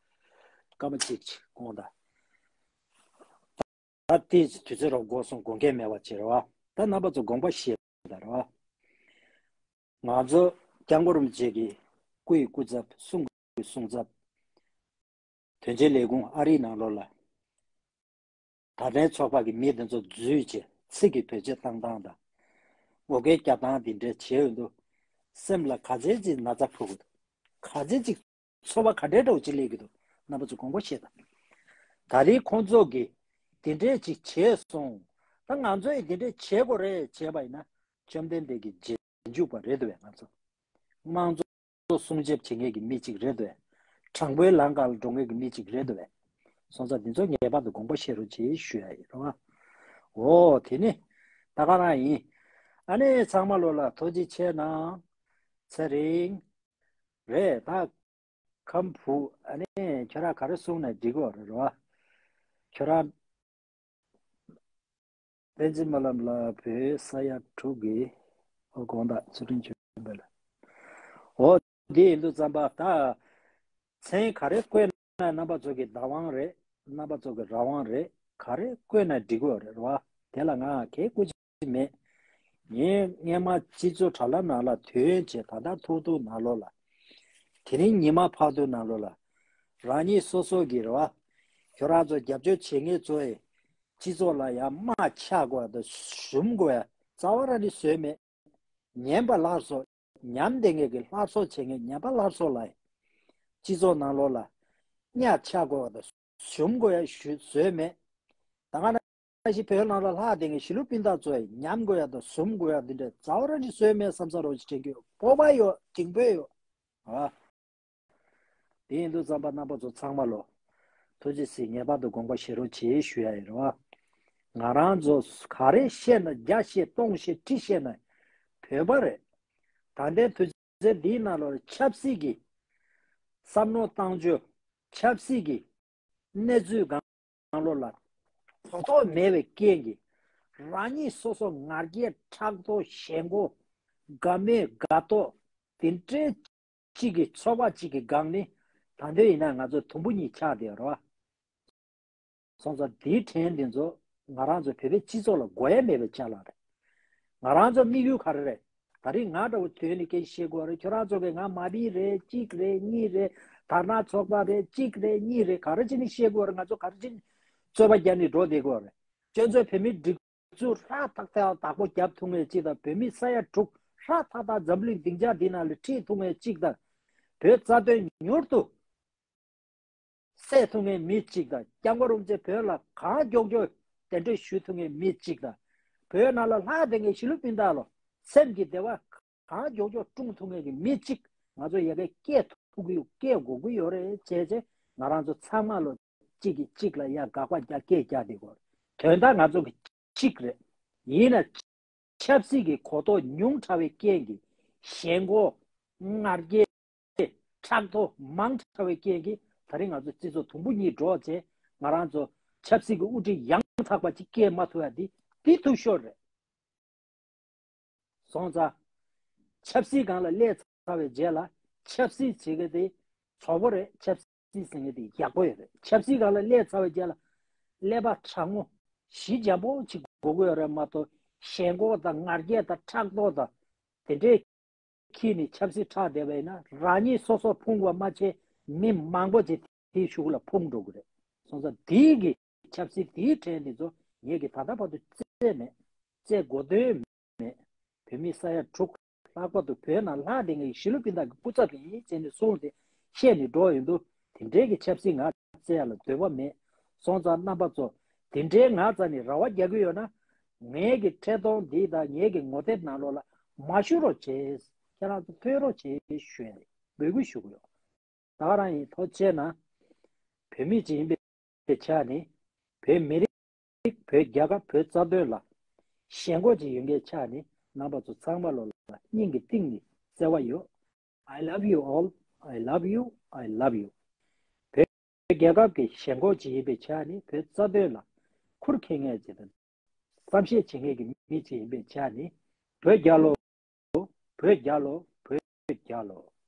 སྐར་མ་གཅིག་ཅིག་དགོངས་དག་ད་ལྟའི་དུས་ཚོད་རོབ་འགོར་སོང་། དགོངས་འགལ་མེད་པ་བྱེད་རོགས། ད་རྣམ་པ་ཚོ་དགོངས་པ་བཞེས་དང་རོགས། ང་ཚོ་སྐྱབས་མགོན་རིན་པོ་ཆེ་གི་སྐུ་ཡི་སྐུ་ཚབ། གསུང་གི་གསུང་ཚབ། དོན་ཆེན་ལས་ཁུངས་ཨ་རིའི་ནང་ལོགས་ལ། ད་ལྟའི་ཚོགས་པ་གི་མི་དེ་ཚོ་འཛུལ་བྱས་ཚིག་གི་བེད་སྤྱོད་བཏང་སྟངས་དང་། ངོ་རྒོལ་རྒྱག་སྟངས་འདི་འདྲ་བྱས་ཡོང་དུས། སེམས་ལ་ག་ཚད་ཅིག་ན་ཚ་འཕོ་གི་འདུག་ག་ཚད་ཅིག་ཚོར་བ་ག་འདྲའི་འདྲ་བོ་ཅིག་སླེབས་ཀྱི་འདུག་རྣམ་པ་ཚོ་དགོངས་པ་བཞེས་དང་། ད་རེས་ཁོང་ཚོ་གིས་དེ་འདྲས་ཅིག་བྱས་སོང་། ད་ང་ཚོ་ཡིས་དེ་འདྲས་བྱེད་དགོས་རེད་བྱས་པ་ཡིན་ན། བཅོམ་ལྡན་འདས་ཀྱི་རྗེས་འཇུག་པ་རེད་འདུག་བས། ང་ཚོ་དམངས་གཙོ་སྲུང་སྐྱོབ་བྱེད་མཁན་གྱི་མི་ཅིག་རེད་འདུག་བས། དྲང་པོའི་ལམ་ཁ་ལ་འགྲོ་མཁན་གྱི་མི་ཅིག་རེད་འདུག་བས། སོང་ཙང་འདི་ཚོ་ངེས་པར་དུ་དགོངས་པ་བཞེས་རོགས་བྱེད་ཞུ་ཡ་ཡིན་རོགས། འོ་དེ་ནི་ད་ག་རང་ཡིན། ཨ་ནི་ཚང་མ་ལོ་ལ་ཐུགས་རྗེ་ཆེ་གནང་། ཚེ་རིང་། རེད་ད། ཁམས་བུ། ཨ་ནི་ཁྱོད་རང་ག་རེ་གསུངས་ནས་འགྲིག་གོ་རེད་རོ། ཁྱོད་རང་བསྟན་འཛིན་སྨོན་ལམ་ལགས་བོད་ས་ཡ་དྲུག་གི། ཨོ་དགོངས་དག་ཚུལ་ཁྲིམས་ཆོས་འཕེལ། འོ་འདི་ཡིན་དུས་ཙམ་པ་ད། མཚན་ག་རེ་བཀོད་ན་རྣམ་པ་ཚོ་གི་བདག་དབང་རེད། རྣམ་པ་ཚོ་གི་རང་དབང་རེད། ག་རེ་བཀོད་ན་འགྲིག་གོ་རེད་རོ། དེ་ལ་ང་གའི་སྐུ་མེད། ངས་སྔས་མ་སྤྱི་ཚོགས་དྲ་ལམ་ནང་ལ་དོན་བྱས། ད་ལྟ་ཐུག་ཐུག་ནང་ལོགས་ལ། དེ་རིང་ཉི་མ་ཕག་ཐུག་ནང་ལོགས་ལ། རང་ཉིད་སོ་སོ་གི་རེད་བ། ཁྱོད་རང་ཚོ་རྒྱབ་སྐྱོར་བྱེད་མཁན་ཚོ་ཡི་སྤྱི་ཚོགས་ལ་ཡང་དམག་ཆགས་དགོས་ཡ་དང་ཞུམ་དགོས་ཡ་རྩ་བ་རང་ནས་བཟོས་མེད། ཉན་པ་སླར་གསོ། ཉམས་བསྡད་མཁན་གྱི་སླར་གསོ་བྱེད་མཁན་ཉན་པ་སླར་གསོ་ལ་ཡི་སྤྱི་ཚོགས་ནང་ལོགས་ལ་དམག་ཆགས་དགོས་ཡ་དང་ཞུམ་དགོས་ཡ་ཞུ་བཟོས་མེད། ད་ག་ནང་བཞིན་བོད་ནང་ལ་ལྷག་བསྡད་མཁན་གཞིས་ལུས་སྤུན་ཟླ་ཚོ་ཡི་ཉམས་དགོས་ཡ་དང་ཞུམ་དགོས་ཡ་འདི་འདྲ་རྩ་བ་རང་ནས་བཟོས་མེད་བསམ་ས་རོགས་ཞིག་དྲན་གྱི་ཡོད། སྤོབས་པ་ཡོད། གདེང་པོ་ཡོད། ཨ། དེ་ཡིན་དུས་ཙམ་པ་རྣམ་པ་ཚོ་ཚང་མ་ལོ། ཐུགས་རྗེ་གཟིགས། ངེས་པར་དུ་དགོངས་པ་བཞེས་རོགས་བྱེད་ཞུ་ཡ་ཡིན་རོ། ང་རང་ཚོ་ག་རེ་བཤད་ན། བརྒྱ་བཤད་སྟོང་བཤད་ཁྲི་བཤད་ན་བོད་པ་རེད། ད་ལྟའི་དུས་ཚོད་འདིའི་ནང་ལོ་ཆབ་སྲིད་ཀྱི་བསམ་བློ་བཏང་ཕྱོགས། ཆབ་སྲིད་ཀྱི་གནས་ཚུལ་སྒང་ལོ་ལ་གོ་རྟོགས་མེད་པའི་རྐྱེན་གྱིས། རང་ཉིད་སོ་སོ་ང་རྒྱལ་ཕྲག་དོག་ཞེན་ཁོག་དགའ་མོས་དགའ་མདོག་དེ་འདྲའི་གཅིག་གི་ཚོར་བ་གཅིག་གི་སྒང་ནས། ད་ལྟ་ཡིན་ན་ང་ཚོ་དུམ་བུ་གཉིས་ཆགས་བསྡད་ཡོད་རེད་བ། སོང་ཙང་དེའི་ཕྲན་འདི་ཚོ་ང་རང་ཚོ་བོད་པའི་སྤྱི་ཚོགས་ལ་དགོས་ཡ་མེད་པའི་ཅ་ལག་རེད། ང་རང་ཚོ་དམིགས་ཡུལ་ག་རེ་རེད། ད་རིང་ང་འདྲ་བོ་ཐོན་ནས་སྐད་ཆ་བཤད་དགོས་རེད། ཁྱོད་རང་ཚོ་གིས་ང་མ་བིན་རེད། གཅིག་རེད། གཉིས་རེད། དར་ནག་ཚོགས་པ་རེད། གཅིག་རེད། གཉིས་རེད། ག་རེ་བྱས་ནས་བཤད་དགོས་རེད། ང་ཚོ་ག་རེ་བྱས་ནས་རྩོད་པ་རྒྱག་ནས་འགྲོ་བསྡད་དགོས་རེད། ཁྱོད་ཚོས་བོད་མིའི་སྒྲིག་ཚུལ་ཧྲག་ཐག་ཐག་བདག་པོ་རྒྱབ་ཐུབ་མཁན་གཅིག་དང་། བོད་མི་ས་ཡ་དྲུག་ཧྲག་ཐག་ཐག་འཛམ་གླིང་སྡིངས་ཆ་འདི་ནང་ལ་ཁྲིད་ཐུབ་མཁན་གཅིག་དང་། བོད་རྩ་དོན་མྱུར་དུ་སེལ་ཐུབ་མཁན་མི་གཅིག་དང་། སྐྱབས་མགོན་རིན་པོ་ཆེ་བོད་ལ་གང་མགྱོགས་མགྱོགས་གདན་འདྲེན་ཞུ་ཐུབ་མཁན་མི་གཅིག་དང་། བོད་ནང་ལ་ལྷག་བསྡད་མཁན་གཞིས་ལུས་སྤུན་ཟླ་ལོ་སེམས་ཀྱི་བདེ་བ་གང་མགྱོགས་མགྱོགས་སྐྲུན་ཐུབ་མཁན་གྱི་མི་གཅིག་ང་ཚོ་ཡ་གི་སྐད་ཐུག་གི་ཡོད། སྐད་དགོས་ཀྱི་ཡོད་རེད་བྱས་བྱས། ང་རང་ཚོ་ཚང་མ་ལོ་གཅིག་གིས་གཅིག་ལ་ཡ་དགག་པ་རྒྱག་སྐད་རྒྱག་བསྡད་དགོས། དོན་དག་ང་ཚོ་གི་གཅིག་རེད། ཡིན་ན་ཆབ་སྲིད་ཀྱི་གོ་རྟོགས་ཉུང་དྲགས་པའི་རྐྱེན་གྱིས། ཞེན་ཁོག་ང་རྒྱལ་ཕྲག་དོག་མང་དྲགས་པའི་རྐྱེན་གྱིས། ད་རིང་ང་ཚོ་སྤྱི་ཚོགས་དུམ་བུ་གཉིས་འགྲོ་བྱས། ང་རང་ཚོ་ཆབ་སྲིད་ཀྱི་དབུ་ཁྲིད་ཡང་དག་པ་ཅིག་སྐྱེས་མ་ཐུབ་ཡ་འདི་འདི་འཐུས་ཤོར་རེད། སོང་ཙང་། ཆབ་སྲིད་སྒང་ལ་སླེབས་ཚར་བའི་རྗེས་ལ་ཆབ་སྲིད་བྱེད་མཁན་དེ་གྲོགས་པོ་རེད། ཆབ་སྲིད་ཟེར་མཁན་དེ་ཡག་པོ་ཡོད་རེད། ཆབ་སྲིད་སྒང་ལ་སླེབས་ཚར་བའི་རྗེས་ལ་ཀླད་པ་དྲང་མོ་ཞི་འཇམ་པོ་ཅིག་དགོས་ཀྱི་ཡོད་རེད་མ་གཏོགས། ཞེན་ཁོག་དང་ང་རྒྱལ་དང་ཕྲག་དོག་དང་དེ་འདྲའི་འཁྱེར་ནས་ཆབ་སྲིད་འཁྲབ་བསྡད་པ་ཡིན་ན། རང་ཉིད་སོ་སོ་ཕུང་བ་མ་ཆད་མི་མང་པོ་ཅིག་དེའི་གཞུག་ལ་ཕུང་འགྲོ་གི་རེད། སོང་ཙང་དེའི་གི་ཆབ་སྲིད་དེའི་གྲས་འདི་ཚོ་ངས་གི་ད་ལྟ་བར་དུ་བརྩད་མེད། བརྩད་དགོས་དོན་མེད། བོད་མི་ས་ཡ་དྲུག་ལྷག་པར་དུ་བོད་ནང་ལྷག་བསྡད་མཁན་གཞིས་ལུས་སྤུན་ཟླ་གི་སྐུ་ཚབ་ཡིན་བྱས་ནས་གསུངས་ཏེ་བཤད་ནས་འགྲོ་ཡོང་དུས། དེ་འདྲའི་གི་ཆབ་སྲིད་ང་བརྩད་ཡ་ལ་འདོད་པ་མེད། སོང་ཙང་རྣམ་པ་ཚོ་དེ་འདྲའི་ང་རྩ་ནས་ར་བ་རྒྱག་གི་ཡོད་ན། ངའི་གི་ཁྲི་སྟོང་འདི་དང་ངའི་གི་ངོ་དེབ་ནང་ལོགས་ལ་མ་ཞུགས་རོགས་བྱེད། ཁྱེད་རང་ཚོ་ཕེབས་རོགས་བྱེད་ཞུ་ཡ་རེད། འབོད་སྐུལ་ཞུ་གི་ཡོད། ད་ག་རང་ཡིན། ཐུགས་རྗེ་གནང་། བོད་མི་ཅིག་ཡིན་པའི་ཆ་ནས། བོད་མི་རིགས། བོད་རྒྱལ་ཁབ། བོད་རྩ་དོན་ལ་ཞེན་ཁོག་ཅིག་ཡོད་མཁན་ཆ་ནས། རྣམ་པ་ཚོ་ཚང་མ་ལོ་ལ་སྙིང་གི་གཏིང་ནས་བརྩེ་བ་ཡོད། I love you all. I love you. I love you. བོད་རྒྱལ་ཁབ་ཀྱི་ཞེན་ཁོག་ཅིག་ཡིན་པའི་ཆ་ནས། བོད་རྩ་དོན་ལ་ཁུར་འཁྱེར་མཁན་ཅིག་དང་བསམ་ཤེས་བྱེད་མཁན་གྱི་མི་ཅིག་ཡིན་པའི་ཆ་ནས། བོད་རྒྱལ་ལོ། བོད་རྒྱལ་ལོ། བོད་རྒྱལ་ལོ།